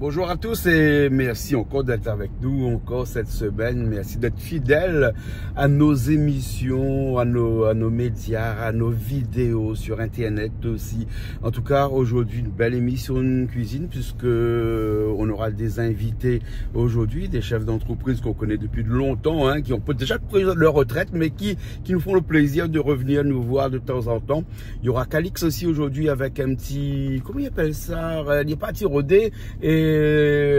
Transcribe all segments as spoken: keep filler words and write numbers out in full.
Bonjour à tous et merci encore d'être avec nous encore cette semaine. Merci d'être fidèles à nos émissions, à nos, à nos médias, à nos vidéos sur Internet aussi. En tout cas, aujourd'hui, une belle émission de cuisine puisque on aura des invités aujourd'hui, des chefs d'entreprise qu'on connaît depuis longtemps, hein, qui ont déjà pris leur retraite, mais qui, qui nous font le plaisir de revenir nous voir de temps en temps. Il y aura Calix aussi aujourd'hui avec un petit, comment il appelle ça ? Euh, il est parti rôder. Et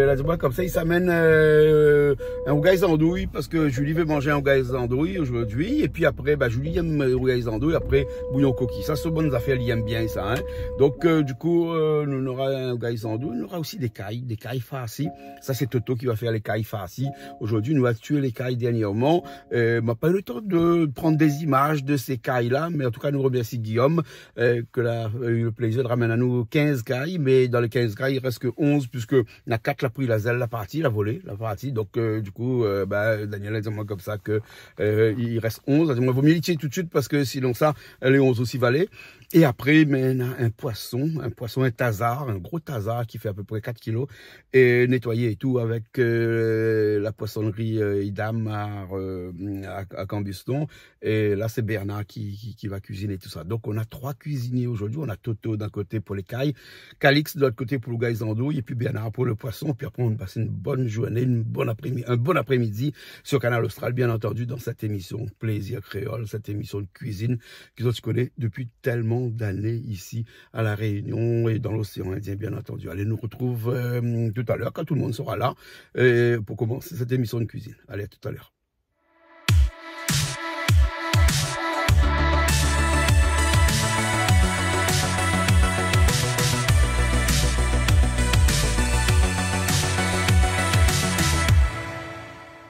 la di amoin konmsa, li sa amenn, euh, in rougay zandouy, parske Julie i vé manz in rougay zandouy zordi. Épi apré, ba, Julie i èm rougay zandouy, apré bouyon kokiy. Sa sé bann zafèr li èm bien sa, hein. Donk, euh, du kou, euh, nou nora in rougay zandouy, nou nora osi dé kay, dé kay farsi. Sa sé Toto ki va fé lé kay farsi. Zordi nou la tié lé kay dernièrman. Euh, ma pa u le tan de pran dé zimaz de sé kay-la, mé an tou ka nou remèrsi Guillaume, euh, ke la, euh, u le plézir de ramenn anou kinz kay, mé dan lé kinz kay i rès ke onz, puiske na kat la pri la zèl, la parti, la volé, la parti. Donk, euh, du kou, euh, ba, Daniel la di amoin konmsa ke, euh, i rès onz. La di amoin, vo mié li tié tout de suit parske sinonsa, lé onz osi i va alé. É apré, mé na in poison, in poison, in tazar, in gro tazar ki fé apépré kat kilo, é nétoiyé é tou avèk, euh, la poisonnerie, euh, Idam a, euh, a, a Cambuston. É la, sé Bernard ki, ki, ki va kuiziné tousa. Donk, nou na troi kuizinié zordi. Nou na Toto d'in koté pou lé kay, Calix de lot koté pou le rougay zandouy, épi Bernard pou le poison. Épi apré, nou pas in bone zourné, in bone apré-mi-, in bon apré-midi sur Kanal Austral, bien antandi, dan sèt émision Plézir Kréol, sèt émision de kuizine ke zot i koné dopi tèlman d'ané isi a La Rényon é dan l'Oséan Indien, bien antandi. Alé, nou retrouv, euh, talèr, kan tout le moun sera la, euh, pou komans sèt émision de kuizine. Alé, a talèr.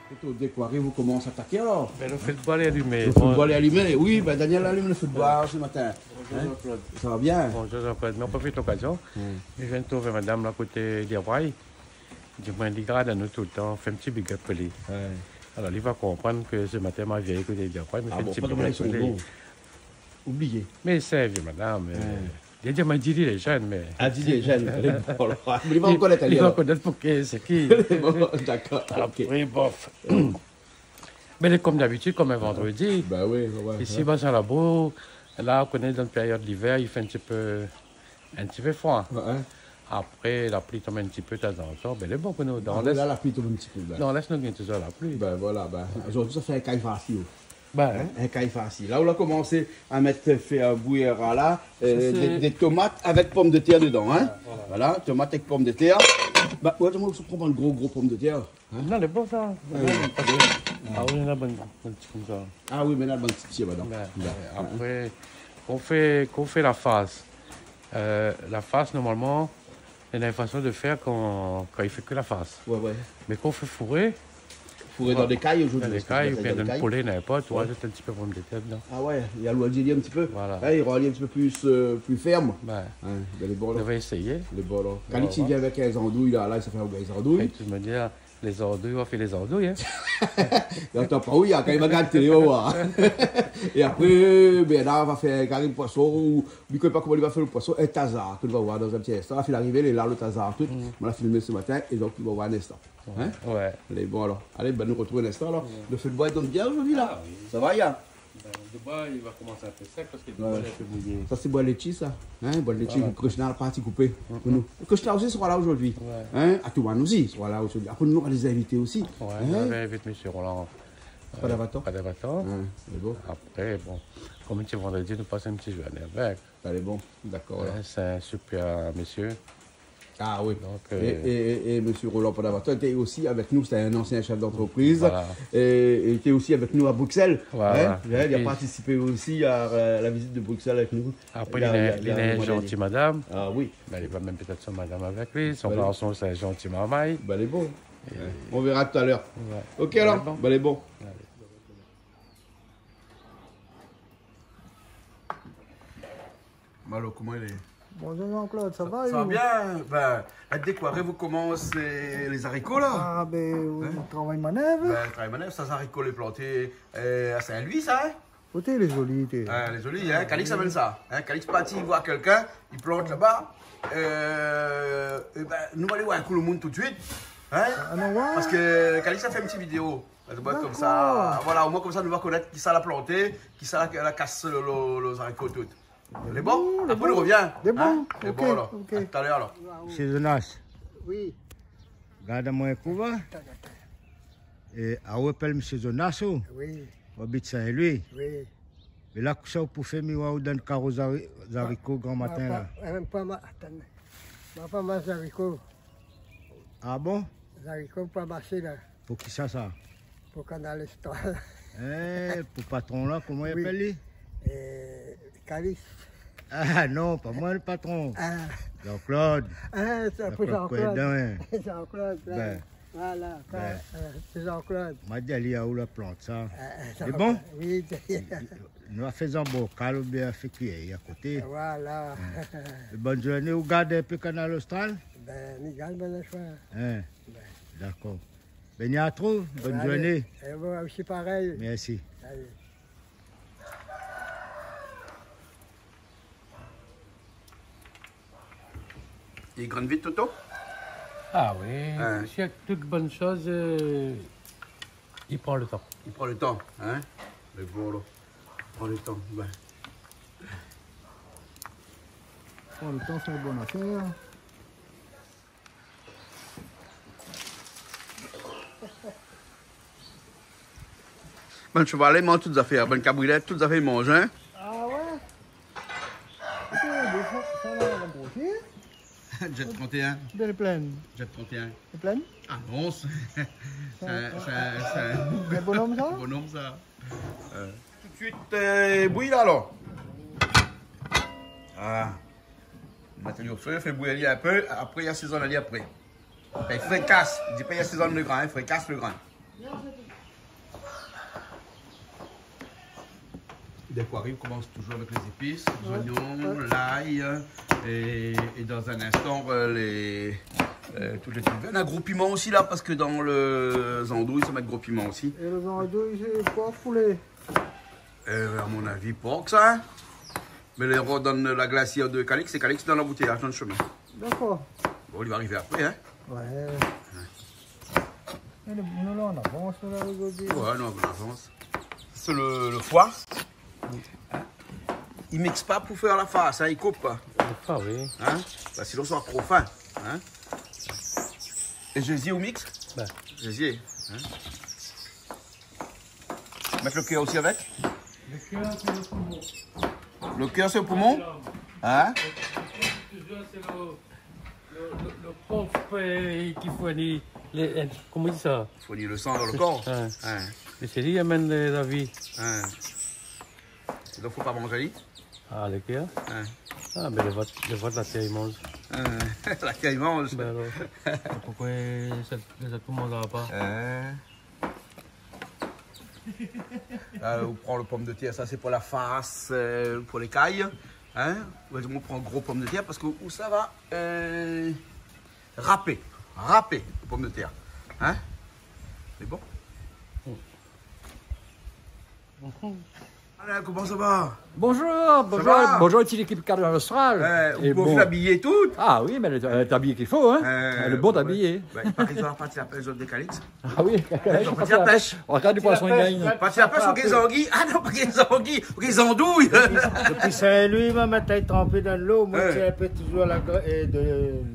Toto, dékoi, ou komans ataké alor ? Bin, le fé d'boi lé alimé. Le fé d'boi lé alimé. Oui, bin, Daniel la alim le fé d'boi se matin. Bonjour, hein ? Jean-Claude. Sa va bien ? Bonjour, Jean-Claude. Mé ma profit lokazion. Hmm. Mi vien trouv madam la koté Diabray. Di amoin, li gard anou toultan, fé in ti big up pou li. Ouais. Alor, li va konprann ke se matin, ma vien koté Diabray, mé... Ah bon, pa domann son non. Oublié. Mé sé in vié madam, euh, ouais. Li di amoin, di li lé jenn, mé... Ah, di li lé jenn, lé bon, alor. Mé li va rekonèt, li va rekonèt pou ki, sé ki. Bon, dakor, ok. Apré, bof. Mé lé konm d'abitid, konm in vandredi. Ba oui, oui, oui. Isi, ba, sa la bou, la, ou koné, dan périod d'ivèr, i fé in ti pé, in ti pé froi. Ouais, ouais. Apré, la pli i tonm in ti pé tazantan. Bin, lé bon pou nou. Ah oui, la, la pli i tonm in ti pé, bin. Dan l'Est, nou gingn touzour la pli. Bin, voilà, bin, zordi, sa fé in kay farsi, oh. Bin. Hein, in kay farsi. La, ou la komansé a mèt, fé, euh, bouyir la, euh, sa sé dé, dé tomat avèk pomdetèr dedan, hein. Ouais, voilà. Voilà, tomat avèk pomdetèr. Ba, ouais, moin, mi pran pa le gro, gro pomdetèr. Hein ? Non, lé bon, sa. Ah oui. Ah oui, na bann, bann ti konmsa. Ah oui, mé na bann ti pié, madam. Bin, bin, ouais. Apré, kan ou fé, kan ou fé la fars, euh, la fars, normalman, néna in fason de fèr kan, kan i fé ke la fars. Ouais, ouais. Mé kan ou fé fouré, fouré dan dé kay zordi, dan dé kay, oubien dan in poulé, ninport, ouais, ou razout in ti pé pomdetèr dedan. Ah ouais, i alourdi in ti pé. Voilà. Hein, i rann in ti pé pli, euh, pli fèrm. Ouais. Hein, bin, lé bon, la. Nou va éséyé. Lé bon, la. Calix i vien avèk in zandouy, la, la, sa fé in rougay zandouy. É ou di amoin, lé zandouy, ou va fé lé zandouy, hein. Li antann pa, oui, kan li va gard télé, ou va voir. É apré, Bernard va fé in kari poison, ou, mi koné pa koman li va fé le poison, in tazar, ke nou va voir dan in ti instan. La fine arivé, lé la, le tazar, tout. Mm. Moin la filmé se matin, é donk, nou va voir in instan. Hein ? Ouais. Lé bon, alor. Alé, bin, nou retrouv in instan, alor. Ouais. Le fé d'boi i tonm bien zordi, la. Ah oui. Sa va, Yann ? Bin, le boi, li va komans in pé sèk parske le boi lé in pé mouyé. Sa sé boi létshi, sa. Hein, boi létshi, voilà. Krishna la parti koupé pou nou. Krishna osi sera la zordi. Ouais. Hein, Atoumane osi sera la zordi. Apré, nou nora dé zinvité osi. Ouais, nou va invit mésyé Roland, euh, Padavatan. Padavatan. Ouais, lé bon. Apré, bon, konm sé vandredi, nou pas in ti zourné avèk. Alé, bon, dakor, alor. Ouais, sé in super mésyé. Ah oui. Donk, é, euh, é, é, é mésyé Roland Padavatan lété osi avèk nou, sété in ansien shèf d'antrepriz. Voilà. É, é lété osi avèk nou a Bruxelles. Voilà. Hein ? Li la partisipé osi a, euh, la vizit de Bruxelles avèk nou. Apré, li néna, li néna in zanti madam. Ah oui. Bin, li va amenn pétèt son madam avèk li. Son garson, sé in zanti marmay. Bin, lé bon. É nou vèra talèr. Ouais. Ok, alor. Lé bon. Bin, lé bon. Alé. Malo, koman i lé ? Bonjour Jean-Claude, sa va ? Sa va bien ? Bin, dékoi, ou komans, euh, lé zariko la ? Ah bin, oui, travay manèv. Bin, travay manèv, sa, zariko lé planté, euh, a Sin-Lwi, sa, hein ? Koté lé zoli, té. Ouais, lé zoli, hein. Calix i amèn sa. Hein, Calix parti, li voi kèlkin, li plant laba. Euh, é bin, nou va alé voir in kou lo moun tout suit. Hein ? Ah, nou va. Parske Calix la fé in ti vidéo. Dakor. Konmsa, voilà, omoin konmsa nou va konèt kisa la planté, kisa la, la kas lo, lo, lo zariko tout. Lé bon ? Lé bon, lé bon. Apré nou rovien. Lé bon, hein ? Lé bon, alor. Ok, ok. A talèr, alor. Mésyé Jonas. Oui. Gard amoin in kou, va. Atann, atann. É, aou i apèl Mésyé Jonas, ou ? Oui. Ou abit Sin-Lwi ? Oui. É la, kosa ou pou fé, mi oi aou dann karo zari-, zariko gran matin, la ? Moin pa, euh, pa ma-, atann. Moin pa manz zariko. Ah bon ? Zariko pa marsé, la. Pou kisa sa ? Pou Kanal Austral. Eh, pou patron la, koman i apèl li ? Euh, Calix. Ah non, pa moin lo patron. Ah. Jean-Claude. Ah, sé pou Jean-Claude. Jean-Claude Coindin. Jean-Claude, ouais. Voilà, euh, sé Jean-Claude. Ma di ali aou la plant sa. Ah, ah, Jean-Claude. Lé bon ? Oui. Nou va fé zanbokal oubien fé kui a koté. Voilà. Hein. É bone zourné, ou gard in pé Kanal Austral ? Bin, mi gard, bin, le soir. Hein. Bin. Dakor. Bin, ni artrouv, bone zourné. Alé. É vou osi parèy. Mèrsi. Alé. Li grin vit, Toto ? Ah oui, hein. Si, avèk tout bone shoz, euh, i pran lo tan. I pran lo tan, hein ? Mé bon, alor, pran lo tan, bin. Pran lo tan, fé bone afèr. Bann shoval i manz tout zafèr, bann kabri la, tout zafèr i manz, hein ? Ah ouais ? Oté, dé foi, sa la, la brosi. Jet trente et un. Dé plin. Jet trente et un. Lé plin ? Ah non, sé, sé in, sé in, sé in boug. In bonom, sa ? In bonom, sa. Euh, tout suit, euh, bouyi la, alor. Ah. Mèt ali o fé, fé bouyi ali in pé, apré i asézone ali apré. Bin, frikas, di pa i asézone lo grin, hein, frikas lo grin. Dé foi i komans touzour avèk lé zépis, zoignon, lay, é, é dan in instan, euh, lé, euh, tout lé truk. Na gro piman osi la, parske dan lo zandouy, sa i mèt gro piman osi. É lo zandouy, sé por, poulé ? Euh, a mon avi, por sa, hein. Mé lé rod dann la glasièr de Calix, sé Calix dann la boutèy, atann shomin. Dakor. Bon, li va arivé apré, hein. Ouais. É nou, nou la, an avans, nou la, zordi. Ouais, nou, an avans. Sé lo, lo foi. I miks pa pou fé la fars, hein, i koup. Lo foi, oui. Hein ? Parske sinon, sa sra tro fin, hein. É zézié, ou miks ? Bin. Zézié, hein. Mèt lo kèr osi avèk ? Lo kèr, sé lo poumon. Lo kèr, sé lo poumon ? Hein ? Lo kèr, sé lo, lo, lo, lo ponp, euh, ki fourni lé, euh, koman i di sa ? Fourni lo san dan lo kor. Hein. Hein. É sé li i amèn la, la vi. Hein. Donk, fo pa manz ali ? Ah, lo kèr ? Hein. Ah, bin, lo vot, lo vot, la tèr i manz. Hein. La tèr i manz. Bin alor. Poukosa sa, sa i manz pa ? Hein. La, ou pran lo pomdetèr, sa sé pou la fars, euh, pou lé kay. Hein ? Ou pran gro pomdetèr parske ou sa va, euh, rapé. Rapé lo pomdetèr. Hein ? Lé bon ? Alé, koman sa va ? Bonjour, bonjour, bonjour, ti lékip Kanal Austral. Eh, ou lé bien abiyé tout. Ah oui, mé lé, euh, abiyé konm i fo, hein. Lé bon abiyé. Bin, i paré zot la parti la pèsh, zot dé Calix. Ah oui, zot la parti la pèsh. Ou gingn la pèsh. Parti la pèsh, ou gingn zangi. Ah non, pa gingn zangi, ou gingn zandouy. Dopi, dopi Sin-Lwi, moin, mi tranp dann lo, moin, sé in pé touzour la gra-, euh, de,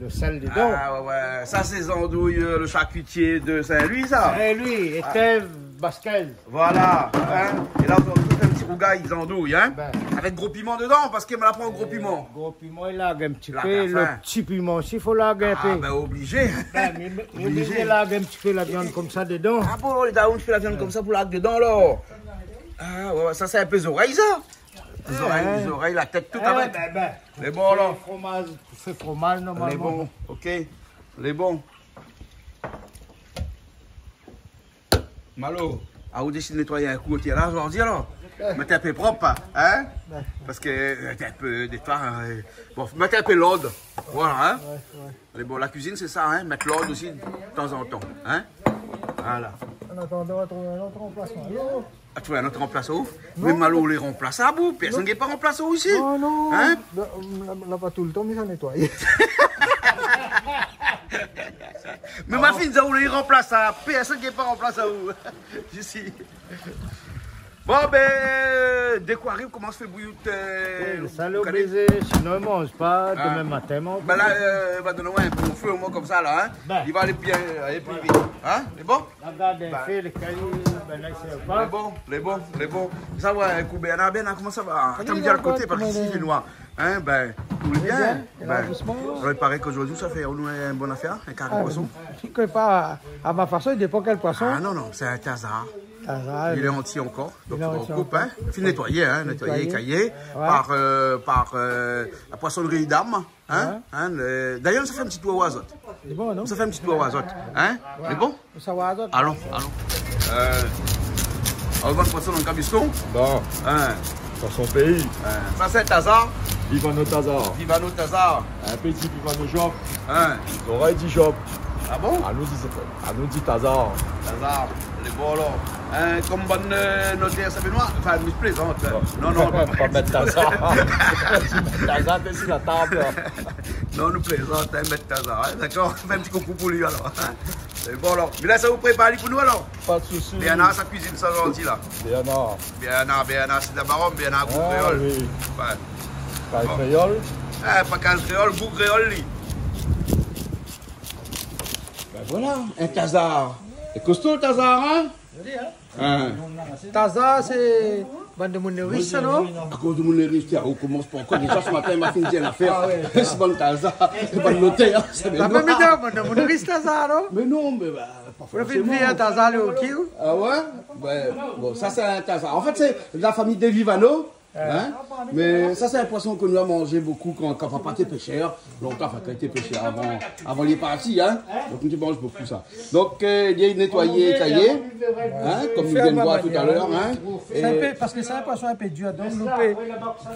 lo sèl dedan. Ah ouais, ouais. Sa sé zandouy, euh, lo sharkitié de Sin-Lwi, sa. Sin-Lwi, é Tèv, Baskèl. Voilà, hein. É la, ou fé in ti rougay zandouy, hein. Bin. Avèk gro piman dedan, parske moin la pran gro piman. Gro piman, i larg in ti pé. Lo ti piman osi, fo larg in pé. Ah, bin, oblizé. Bin, mé, mé, mé, oblizé. Mé larg in ti pé la viann konmsa dedan. Ah bon, lé daron i fé la viann konmsa pou larg dedan, alor. Ah, ouais, ouais, sa sé in pé zorèy, sa. Zorèy, zorèy, la tèt, tout avèk. Bin, bin. Lé bon, alor. Fé fromaz, fé fromaz, normalman. Lé bon, ok. Lé bon. Malo, aou désid nétoiy in kou, ti la, zordi, alor. Mèt in pé prop, hein ? Parske, euh, in pé, défoi, euh, bon, mèt in pé lord. Voilà, hein ? Ouais, ouais. Mé bon, la kuizine, sé sa, hein ? Mèt lord osi, tanzantan, hein ? Voilà. An atandan, trouv in ot ranplasman. Alor, Ah, trouv in ot ranplasman. Non. Mé malo lé ranplasab, ou? Pèrsone i gingn pa ranplas aou isi. Non, non. Hein? La, la, la pa toultan, mé sa nétoy. Mé ma fine, sa ou lé ranplasab. Pèrsone i gingn pa ranplas aou isi. Bon, ben, dé koi ariv, komans fé bouyi, euh, salé ou kalé. Sinon i manz pa, hein, demin matin, mon. Ben la, euh, va donn amoin in bon fé, omoin, konmsa la, hein. Ben. Li va alé bien, alé pli vit. Hein? Lé bon? Regard in pé, lé kay, ben la, sé pa. Lé bon, lé bon, lé bon. Sa va, ékout, Bernard, Bernard, koman sa va? Atann, mi vien a koté, parské isi i fé noir. Hein, ben, tout lé bien. Lé bien, lé dousman. Ben, i paré ke zordi sa fé in bon afèr, in kari poison. Ah, mi koné pa, a ma fason, i dépan kèl poison. Ah non, non, sé in tazar. Tazar, oui. Li lé antié ankor. Donk, fo koup, hein. Fine nétoyé, hein, nétoyé, kayé. Ouais. Par, euh, par, euh, la poisonnerie Dame. Hein? Ouais. Hein, le, d'ailleurs, sa fé in ti tour a zot. Lé bon, non? Sa fé in ti tour a zot. Hein? Ouais. Lé bon? Sa va, zot. Alon, alon. Euh, alon, bann poison dan kabiston. Bon. Hein? Poison péi. Hein. Sa sé tazar. Viva no tazar. Viva no tazar. In pti viva no Job. Hein? Zorèy di Job. Ah bon? Anou di, anou di tazar. Tazar. Lé bon, alor. Hein, kom bann, euh, notèr Saint-Benoît. Anfin, mi plézant. Non, non, pa, pa mèt tazar. Tazar, té si la tab. Non, nou plézant, hein, mèt tazar, hein, dakor? Fé in ti koukou pou li, alor. Lé bon, alor. Mé la, sa ou prépar ali pou nou, alor? Pa de sousi. Bernard, sa kuizine sa zordi la. Bernard. Bernard, Bernard, sé d'abor Bernard, gou kréol. Ah oui. Ouais. Kaz kréol. Eh, pa kaz kréol, gou kréol, li. Ben voilà, in tazar. Lé kosto, le tazar, hein? Hein. Tazar, sé bann demoun rish, sa, non? Akoz demoun rish, tiens, ou komans pa ankor. Déza, se matin, ma fine di in afèr. Ah ouais. Sé bann tazar, sé bann notèr, hein, sé bann notèr. La mèm idé, bann demoun rish, tazar, non? Mé non, mé, bah, pa forséman. Ou la fine di in tazar, lé OK, ou? Ah ouais? Ben, bon, sa, sé in tazar. An fèt, sé la famiy dé Vivano. Hein? Mé sa, sé in poison ke nou la manzé bokou kan, kan papa té pèshèr. Lontan, anfin, kan li té pèshèr, avan, avan li parti, hein? Donk, nou té manz bokou sa. Donk, euh, li lé nétoyé, kayé, hein, kom nou vien de voir talèr, hein. Sé in pé, parské sé in poison in pé dir, donk nou pé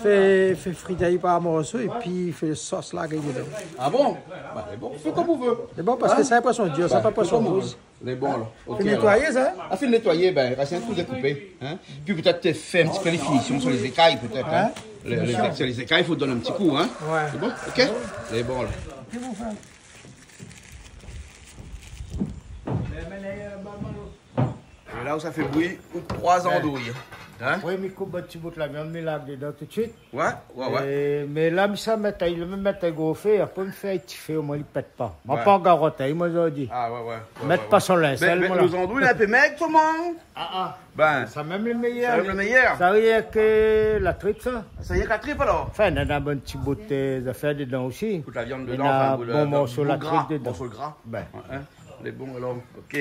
fé, fé frit ali par morso épi fé sos la, gingn dedan. Ah bon? Bah, lé bon, fé kom ou vé. Lé bon, parské sé in poison dir, sé pa in poison rouz. Lé bon, alor. OK, alor. Fé nétoyé, sa? Ah, fé nétoyé, ben, rès in kou dékoupé, hein. Pi pétèt fé in ti pé lé finision sur lé zékay, pétèt, hein. Hein? Lé, lé, sur lé zékay, fo donn in ti kou, hein. Ouais. Lé bon? OK? Lé bon, alor. OK, mon frèr. É la ou sa fé bouyi, ou troi zandouy, hein? Apré, mi koup in ti bout la viann, mi larg dedan tout suit. Ouais, ouais, ouais. É, mé la, mi sa mèt, li mèm mèt in gro fé, apré mi fé in ti fé, omoin li pèt pa. Moin pa an garot, hein, moin zordi. Ah, ouais, ouais, ouais. Mèt pa son linz, mé, mé lo zandouy la, in pé mèg, koman? Ah, ah. Ben, sa mèm lé méyèr. Sa mèm lé méyèr. Sa rienk la trip, sa. Sa rienk la trip, alor? Anfin, néna bann ti bout, euh, zafèr dedan osi. Tout la viann dedan, néna anfin, bon, morso la trip dedan. Morso gra. Ben. Ouais, hein. Lé bon, alor, OK.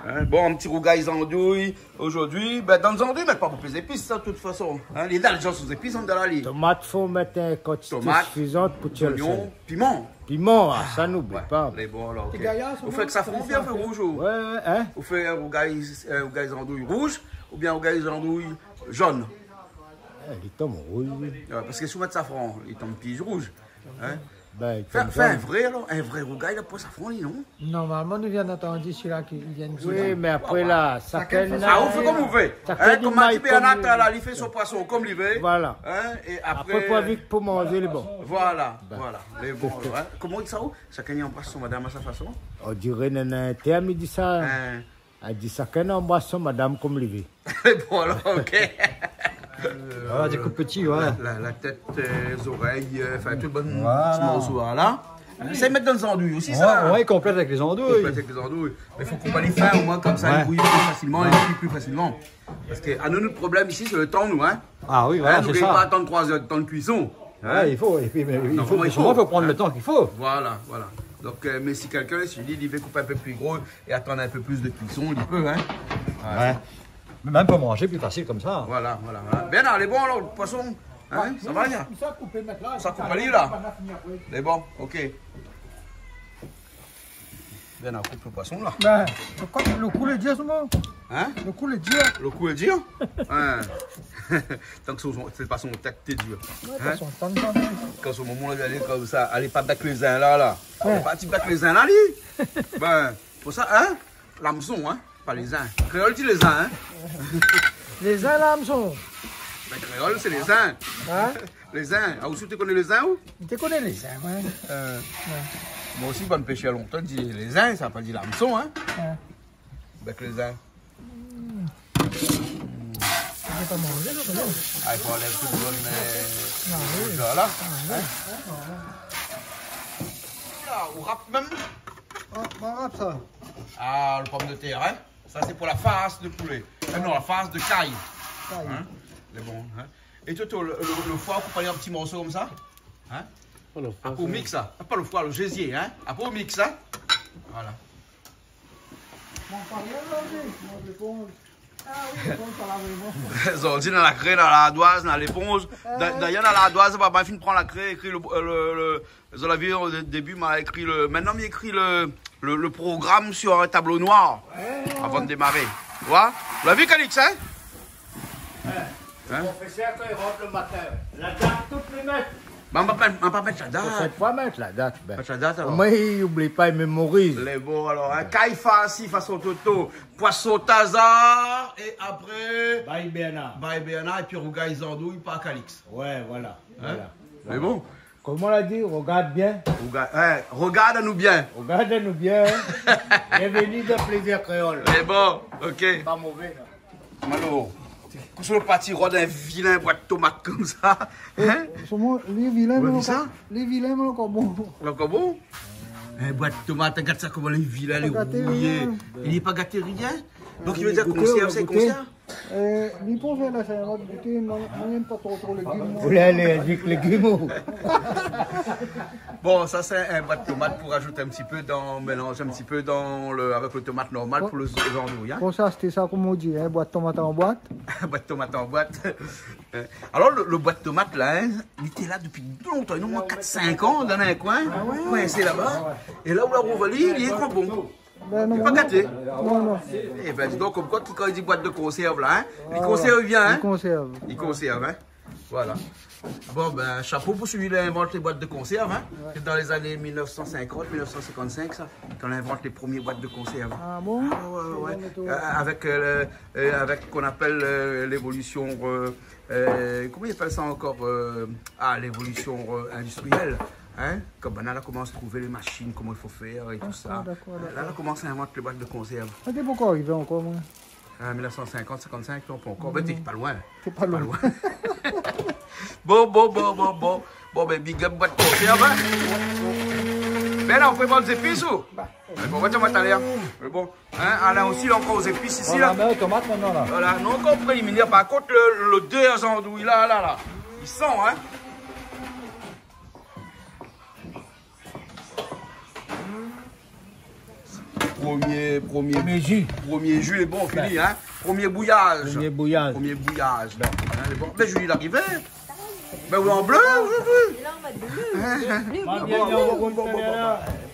Hein, bon, in ti rougay zandouy zordi. Ben, dan zandouy, mèt pa bonpé zépis, sa, de tout fason. Hein, lé dal, zot zépis, andan la li. Tomat, fo mèt in kantité sifizan pou tir lo sèl. Tomat, zoignon, piman. Piman, ah, sa, nou oubli pa. Ah, ouais. Lé bon, alor, OK. Ou fé èk safran oubien ou fé rouz, ou? Ouais, ouais, hein? Ou fé in rougay, in rougay zandouy rouz oubien in rougay zandouy zone? Eh, li tonm rouz, oui. Ouais, parské si ou mèt safran, li tonm pi rouz. Hein? Ben, fé, fé in vré, alor, in vré rougay, la, pa safran, non? Normalman, nou vien antann sila ki vien di. Oui, mé apré la, sakinn... Ah, ou fé kom ou vé. Hein, kom ma di Bernard, la, li fé son poison kom li vé. Voilà. Hein, é apré, apré, pou vit, pou manzé, lé bon. Voilà, voilà. Lé bon, alor, hein. Koman i di sa, ou? Sakinn i anbras son madam a sa fason. On diré néna in tèrm i di sa. Hein. Li di sakinn i anbras son madam kom li vé. Bon, alor, OK. Voilà, dékoup pti, ouais. La, la, la tèt, euh, zorèy, euh, anfin, tout bann ti morso, voilà. Sa i mèt dan zandouy osi, sa. Ouais, ouais, i konplèt avèk lé zandouy. Konplèt avèk lé zandouy. Mé fo koup ali fin, omoin, konmsa, li bouyi pli fasilman, li kui pli fasilman. Parské anou, nout problèm isi, sé lo tan, nou, hein. Ah oui, voilà, sé sa. Hein, nou gingn pa atann troi zèr de tan de kuison. Hein? Ouais, i fo, épi, mé i fo, normalman, i fo, fo pran lo tan k'i fo. Voilà, voilà. Donk, euh, mé si kèlkin, si li, li vé koup in pé pli gro é atann in pé plis de kuison, li pé, hein. Ouais. Mé mèm pou manzé, pli fasil konmsa. Voilà, voilà, voilà. Bernard, lé bon, alor, lo poison, hein, sa va, sa? Sa koup ali la. Lé bon, OK. Bernard, koup lo poison la. Ben, lo kou, lo kou lé dir, solman. Hein? Lo kou lé dir. Lo kou lé dir? Hein. Tank sé, sé pa son tèt té dir. Ouais, pa son tèt, non. Kan son momon la gingn konmsa, alé pa bèk lé zin la, la. Ouais. Alé pa ti bèk lé zin la, li. Ben, pou sa, hein? Lamson, hein? Ah, lé zin. Kréol i di lé zin, in ? Lé zin, la, amson. Bin, kréol, sé lé zin. In ? Lé zin. Ah, ou osi, ou té koné lé zin, ou ? Ou té koné lé zin, oué. Euh, moin osi, bann péshèr lontan, di lé zin, sa pa di lamson, in ? Oué. Avèk lé zin. Hmm. Sa i fé pa manzé, sa, kan mèm. Ah, i fo anlèv tout zone, euh, rouz la, la. Ah, oui. In ? Oula, ou rap mèm ? Ah, ma rap sa. Ah, le pomdetèr, in ? Sa, sé pou la fars de poulé. Euh, non, la fars de kay. Kay. In ? Lé bon, in ? É Toto, le, le, le foi, ou koup ali an ti morso konmsa ? In ? Oh, le foi, sé... Apré ou mix sa. Ah, pa le foi, le gésié, in ? Apré ou mix sa. Voilà. Mon pari, la, oui. Mon réponse. Ah oui, réponse à la réponse. Zordi, dan la kré, dan lardoiz, dan léponz. Da-, dayèr, dan lardoiz, papa la fine pran la kré, ékri le, le, le, zot la vi, o dé-, débu, ma ékri le, mintnan, mi ékri le, le, le program sur un tablo noir avan de démaré. Ou oi ? Ou la vi, Calix, in ? In ? Profésèr, kan li rant le matin, la dat, tout lé mèt. Mé ma pa mèt, ma pa mèt la dat. Fo pa mèt la dat, bin. Mèt la dat, alor. Omoin, li oubli pa, li mémoriz. Lé bon, alor, in. Kay farsi fason Toto, poison tazar, é apré, bay Bernard. Bay Bernard, épi rougay zandouy par Calix. Oué, voilà. In ? Voilà. Lé bon. Koman la di, rogard bien. Rogard, oué, rogard anou bien. Rogard anou bien. Bienvenu dan Plézir Kréol. Lé bon, OK. Pa mové, la. Malo, kosa ou parti rod in vilin boit tomat konmsa, in ? Solman, lé vilin, mé lé ankor bon. Lé ankor bon ? In boit tomat, gard sa koman lé vilin, lé rouyé. Li la pa gaté rien. Li la pa gaté rien. Donk, i vé dir konsèrv, sé konsèrv ? Euh, li pé fé la, sé in ot gouté, mé moin, mi yèm pa tro, tro légim, moin. Ou lé alérzik légim, ou ? Bon, sa sé in boit tomat pou razout in ti pé dan, mélanz in ti pé dan le, avèk le tomat normal pou le zandouy, in. Konmsa, sété sa, koman i di, in, boit tomat an boit. Boit tomat an boit. Euh, alor, le, le boit tomat la, in, li té la dopi lontan, omoin kat, sink an, dan in koin. Ah oué ? Koinsé laba. É la ou la rouv ali, li lé ankor bon. Bin non. Li lé pa gaté. Non, non. É bin, di donk, konm koi, ki, kan i di boit de konsèrv la, in, li konsèrv bien, in. Li konsèrv. Li konsèrv, in. Voilà. Bon, bin, shapo pou sèl-la la invant lé boit de konsèrv, in. Oué. Sé dan lé zané mil nèf san sinkant, mil nèf san sinkant-sink, sa, kan la invant lé promié boit de konsèrv. Ah bon ? Ah oué, oué, oué. Sé dan le tour. Euh, avèk, euh, le, euh, avèk sak i apèl, euh, lévolision, euh, euh, koman i apèl sa ankor, euh, ah, lévolision, euh, indostrièl, in ? Kan banna la komans trouv lé mashine, koman i fo fèr é tout sa. Dakor, dakor. La, la komans invant lé boit de konsèrv. Sa té pankor arivé ankor, moin. Ah, mil nèf san sinkant, sinkant-sink, non, pankor. Non. Bin, té pa loin. Té pa loin. Bon, bon, bon, bon, bon. Bon, bin, big up, boit konsèrv, in. Bin la, ou pé vann zépis, ou ? Bin, bon, ou va di amoin talèr. Mé bon, in, Alain osi, li lé ankor o zépis isi, la. Voilà, mé tomat mintnan, la. Voilà, nou ankor o préliminèr. Par kont, le, le dé zandouy, la, la, la. I san, in. Promié, promié, promié ji. Promié ji, lé bon, fini, in. Promié bouyaz. Promié bouyaz. Promié bouyaz. In, lé bon. Mé Julie, larivé. Bin, ou lé an blé, ou lé an blé. Lé an blé. Blé, blé, blé. Bon, bon, bon, bon, bon.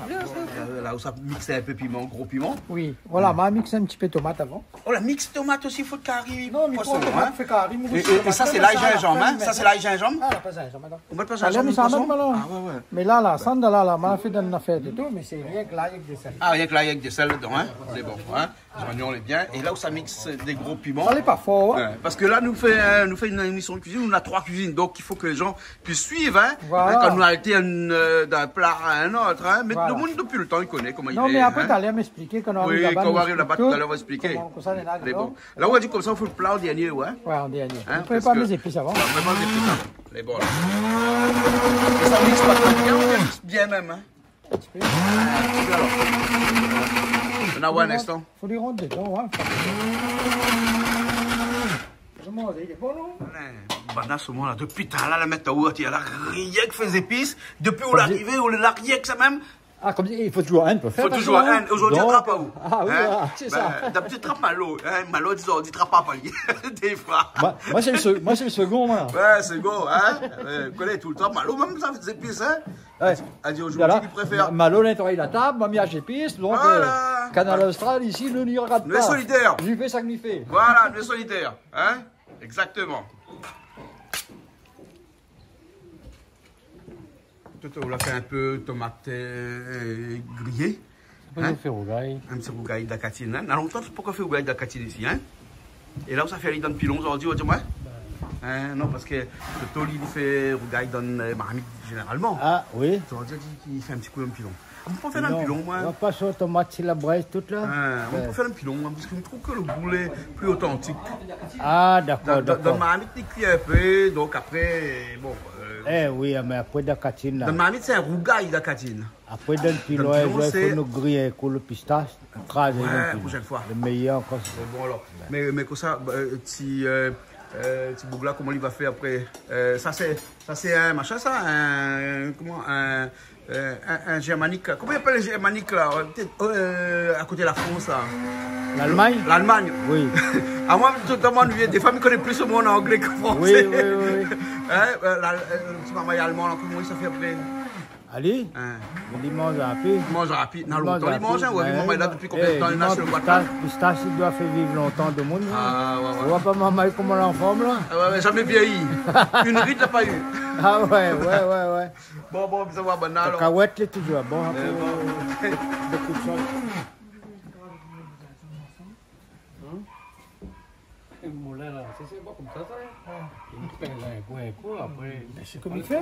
Blé, blé, blé. Euh, la ou sa mix in pé piman, gro piman. Oui, voilà, ma mix in ti pé tomat avan. Oh, la mix tomat osi, fo kari poison, in. Non, mé mi pran tomat, fé kari, mi... É, é sa, sé lay zinzanm, in. Sa, sé lay zinzanm. Ah, la pa zinzanm, atann. Ou mèt pa zinzanm, poison ? Ah oué, oué. Mé la, la, sa, la, la, ma fé dan in afèr de tout, mé sé rienk lay avèk de sèl. Ah, rienk lay avèk de sèl dedan, in. Lé bon, in. Zoignon, lé bien. É la ou sa mix dé gro piman. Sa lé pa for, in. Oué, parske la, nou fé, euh, nou fé in émision de kuizine, nou na troi kuizine. Donk, i fo ke lé zan i pé suiv, in. Voilà. In, kan nou altèrn, euh, d'in pla a in ot, in. Mé le moun, dopi le tan, i koné koman i lé, in. Non, mé apré, talèr, mi èksplik. Oui, kan nou ariv laba, talèr, ou va èksplik. Koman, koman sa, lé la, bon. La, ou la di konmsa, ou fé le pla an dèrnié, oué. Oué, an dèrnié. In, ou prépar parske lé zépis avan. Oué, prépar lé zépis avan. Lé bon, la. É sa mix pa tro bien, ou mix bien mèm, in. In ti pé. In ti pé, alor. Nou va oir in instan. Fo li rant dedan, in. Koman, lé bon, non ? Oué, banna, solman la, dopi talèr la, la mèt aou, la rienk fé zépis. Dopi ou larivé, ou la rienk sa mèm. Ah, konm di, i fo touzour inn pou fé. Fo touzour inn. Zordi, donk, trap pa ou. Ah oui, voilà, sé sa. Bin, dabitid, trap Malo, in. Malo, zordi, trap pa li. Défoi. Moin, moin, sé le se-, moin, sé le segon, moin. Oué, segon, in. Oué, ou koné toultan. Malo, mèm sa, zépis, in. Oué. Zordi, voilà, li préfèr. Malo, li nétoiy la tab, moin, mi ash zépis, donk, euh, Kanal Austral, isi, nou, nou rogard pa. Nou lé solidèr. Li fé sak li fé. Voilà, nou lé solidèr, in. Exactement. Toto, ou la fé in pé tomat, euh, griyé. Hein ? Nou fé rougay. In ti rougay dan la katine, hein ? Na lontan nou la pankor fé rougay dan la katine isi, hein ? É la, ou sa fé ali dan pilon zordi, ou di amoin ? Hein, non, parske Toto, li, li fé rougay dan, euh, marmit zénéralman. Ah, oui. Zordi, li di li fé in ti kou dan pilon. Ou pé fé dan pilon, moin. Ou va pas otomat si la brèz tout la. Hein, ou pé fé dan pilon, moin, parske mi trouv ke lo gou lé pli otantik. Ah, dakor, dakor. Dan, dan, dan marmit, li kui in pé, donk apré, bon, euh, eh oui, mé apré, dan katine la. Dan marmit, sé in rougay, dan katine. Apré, dan pilon, dan pilon, i fo nou griy in kou lo pistas, nou kraz ali dan pilon. Ouais, proshèn foi. Lo méyèr ankor, sé sa. Bon, alor. Mé, mé konmsa, euh, ti, euh, euh, ti boug la, koman li va fé apré ? Euh, sa sé, sa sé in mashin sa, in, koman, in, euh, in, in zèrmanik la. Koman i apèl zèrmanik la ? Euh, akoté la Frans la. L'Allemagne ? L'Allemagne. Oui. Amoin, toultan, moin, défoi mi koné plis lo mo an anglé ke fransé. Oui, oui, oui, oui. Hein, euh, la, euh, lo ti marmay alman la, koman i sa fé apré ? Ali ? Hein. Li manz rapi. Li manz rapi. Na lontan li manz, hein, ouais, li manz rapi. Li manz, eh, li manz pistas, pistas i doi fé viv lontan demoun, hein. Ah, ouais, ouais. Ou voi pa marmay koman lé an form la ? Ah, ouais, ouais, zamé vièyi. In rid la pa u. Ah, ouais, ouais, ouais, ouais. Bon, bon, sa va, bon, alor. Kakawèt lé touzour bon, hein, pou bonpé de shoz. Hein ? É moulin la, sé, sé pa konmsa sa, hein ? Ah. I fé in kou, in kou, apré. Mé sé konm i fé.